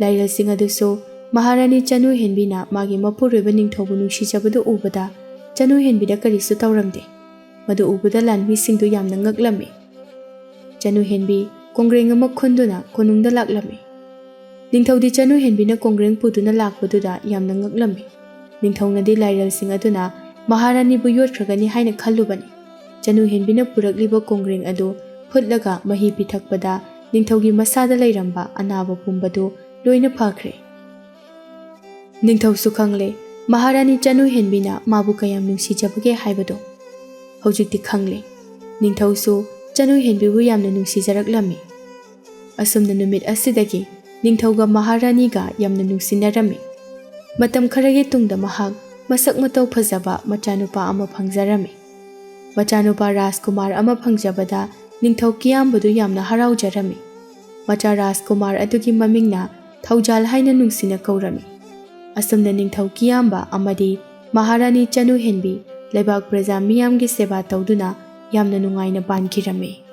ꯂꯥꯏꯔꯦꯜꯁꯤꯡ ꯑꯗꯨꯁꯨ ꯃꯍꯥꯔꯥꯅꯤ ꯆꯅꯨ ꯍꯦꯟꯕꯤꯅ ꯃꯥꯒꯤ ꯃꯄꯨꯔꯣꯏꯕ ꯅꯤꯡꯊꯧꯕꯨ ꯅꯨꯡꯁꯤꯖꯕꯗꯨ ꯎꯕꯗ, ꯆꯅꯨ ꯍꯦꯟꯕꯤꯗ ꯀꯔꯤꯁꯨ ꯇꯧꯔꯝꯗꯦ꯫ ꯃꯗꯨ ꯎꯕꯗ ꯂꯥꯟꯃꯤꯁꯤꯡꯗꯨ ꯌꯥꯝꯅ ꯉꯛꯂꯝꯃꯤ꯫ ꯆꯅꯨ ꯍꯦꯟꯕꯤ ꯀꯣꯡꯒ꯭ꯔꯦꯡ ꯑꯃ ꯈꯨꯟꯗꯨꯅ ꯀꯣꯅꯨꯡꯗ ꯂꯥꯛꯂꯝꯃꯤ꯫ ꯅꯤꯡꯊꯧꯗꯤ ꯆꯅꯨ ꯍꯦꯟꯕꯤꯅ ꯀꯣꯡꯒ꯭ꯔꯦꯡ ꯄꯨꯗꯨꯅ ꯂꯥꯛꯄꯗꯨꯗ ꯌꯥꯝꯅ ꯉꯛꯂꯝꯃꯤ꯫ ꯅꯤꯡꯊꯧꯅꯗꯤ ꯂꯥꯏꯔꯦꯜꯁꯤꯡ ꯑꯗꯨꯅ ꯃꯍꯥꯔꯥꯅꯤꯕꯨ ꯌꯣꯠꯈ꯭ꯔꯒꯅꯤ ꯍꯥꯏꯅ ꯈꯜꯂꯨꯕꯅꯤ꯫ ꯆꯅꯨ ꯍꯦꯟꯕꯤꯅ ꯄꯨꯔꯛꯂꯤꯕ ꯀꯣꯡꯒ꯭ꯔꯦꯡ ꯑꯗꯨ ꯐꯨꯠꯂꯒ ꯃꯍꯤ ꯄꯤꯊꯛꯄꯗ ꯅꯤꯡꯊꯧꯒꯤ ꯃꯁꯥꯗ ꯂꯩꯔꯝꯕ ꯑꯅꯥꯕ ꯄꯨꯝꯕꯗꯨ ꯂꯣꯏꯅ ꯐꯈ꯭ꯔꯦ꯫ ꯅꯤꯡꯊꯧꯁꯨ ꯈꯪꯂꯦ, ꯃꯍꯥꯔꯥꯅꯤ ꯆꯅꯨ ꯍꯦꯟꯕꯤꯅ ꯃꯥꯕꯨ ꯀꯌꯥꯝ ꯅꯨꯡꯁꯤꯖꯕꯒꯦ ꯍꯥꯏꯕꯗꯨ꯫ ꯍꯧꯖꯤꯛꯇꯤ ꯈꯪꯂꯦ꯫ ꯅꯤꯡꯊꯧꯁꯨ ꯆꯅꯨ ꯍꯦꯟꯕꯤꯕꯨ ꯌꯥꯝꯅ ꯅꯨꯡꯁꯤꯖꯔꯛꯂꯝꯃꯤ꯫ ꯑꯁꯨꯝꯅ ꯅꯨꯃꯤꯠ ꯑꯁꯤꯗꯒꯤ ꯅꯤꯡꯊꯧꯒ ꯃꯍꯥꯔꯥꯅꯤꯒ ꯌꯥꯝꯅ ꯅꯨꯡꯁꯤꯅꯔꯝꯃꯤ꯫ ꯃꯇꯝ ꯈꯔꯒꯤ ꯇꯨꯡꯗ ꯃꯍꯥꯛ ꯃꯁꯛ ꯃꯇꯧ ꯐꯖꯕ ꯃꯆꯥꯅꯨꯄꯥ ꯑꯃ ꯐꯪꯖꯔꯝꯃꯤ꯫ ꯃꯆꯥꯅꯨꯄꯥ ꯔꯥꯖꯀꯨꯃꯥꯔ ꯑꯃ ꯐꯪꯖꯕꯗ ꯅꯤꯡꯊꯧ ꯀꯤꯌꯥꯝꯕꯗꯨ ꯌꯥꯝꯅ ꯍꯔꯥꯎꯖꯔꯝꯃꯤ꯫ ꯃꯆꯥ ꯔꯥꯖꯀꯨꯃꯥꯔ ꯑꯗꯨꯒꯤ ꯃꯃꯤꯡꯅ ꯊꯧꯖꯥꯜ ꯍꯥꯏꯅ ꯅꯨꯡꯁꯤꯅ ꯀꯧꯔꯝꯃꯤ꯫ ꯑꯁꯨꯝꯅ ꯅꯤꯡꯊꯧ ꯀꯤꯌꯥꯝꯕ ꯑꯃꯗꯤ ꯃꯍꯥꯔꯥꯅꯤ ꯆꯅꯨ ꯍꯦꯟꯕꯤ ꯂꯩꯕꯥꯛ ꯄ꯭ꯔꯖꯥ ꯃꯤꯌꯥꯝꯒꯤ ꯁꯦꯕꯥ ꯇꯧꯗꯨꯅ ꯌꯥꯝꯅ ꯅꯨꯡꯉꯥꯏꯅ ꯄꯥꯟꯈꯤꯔꯝꯃꯤ꯫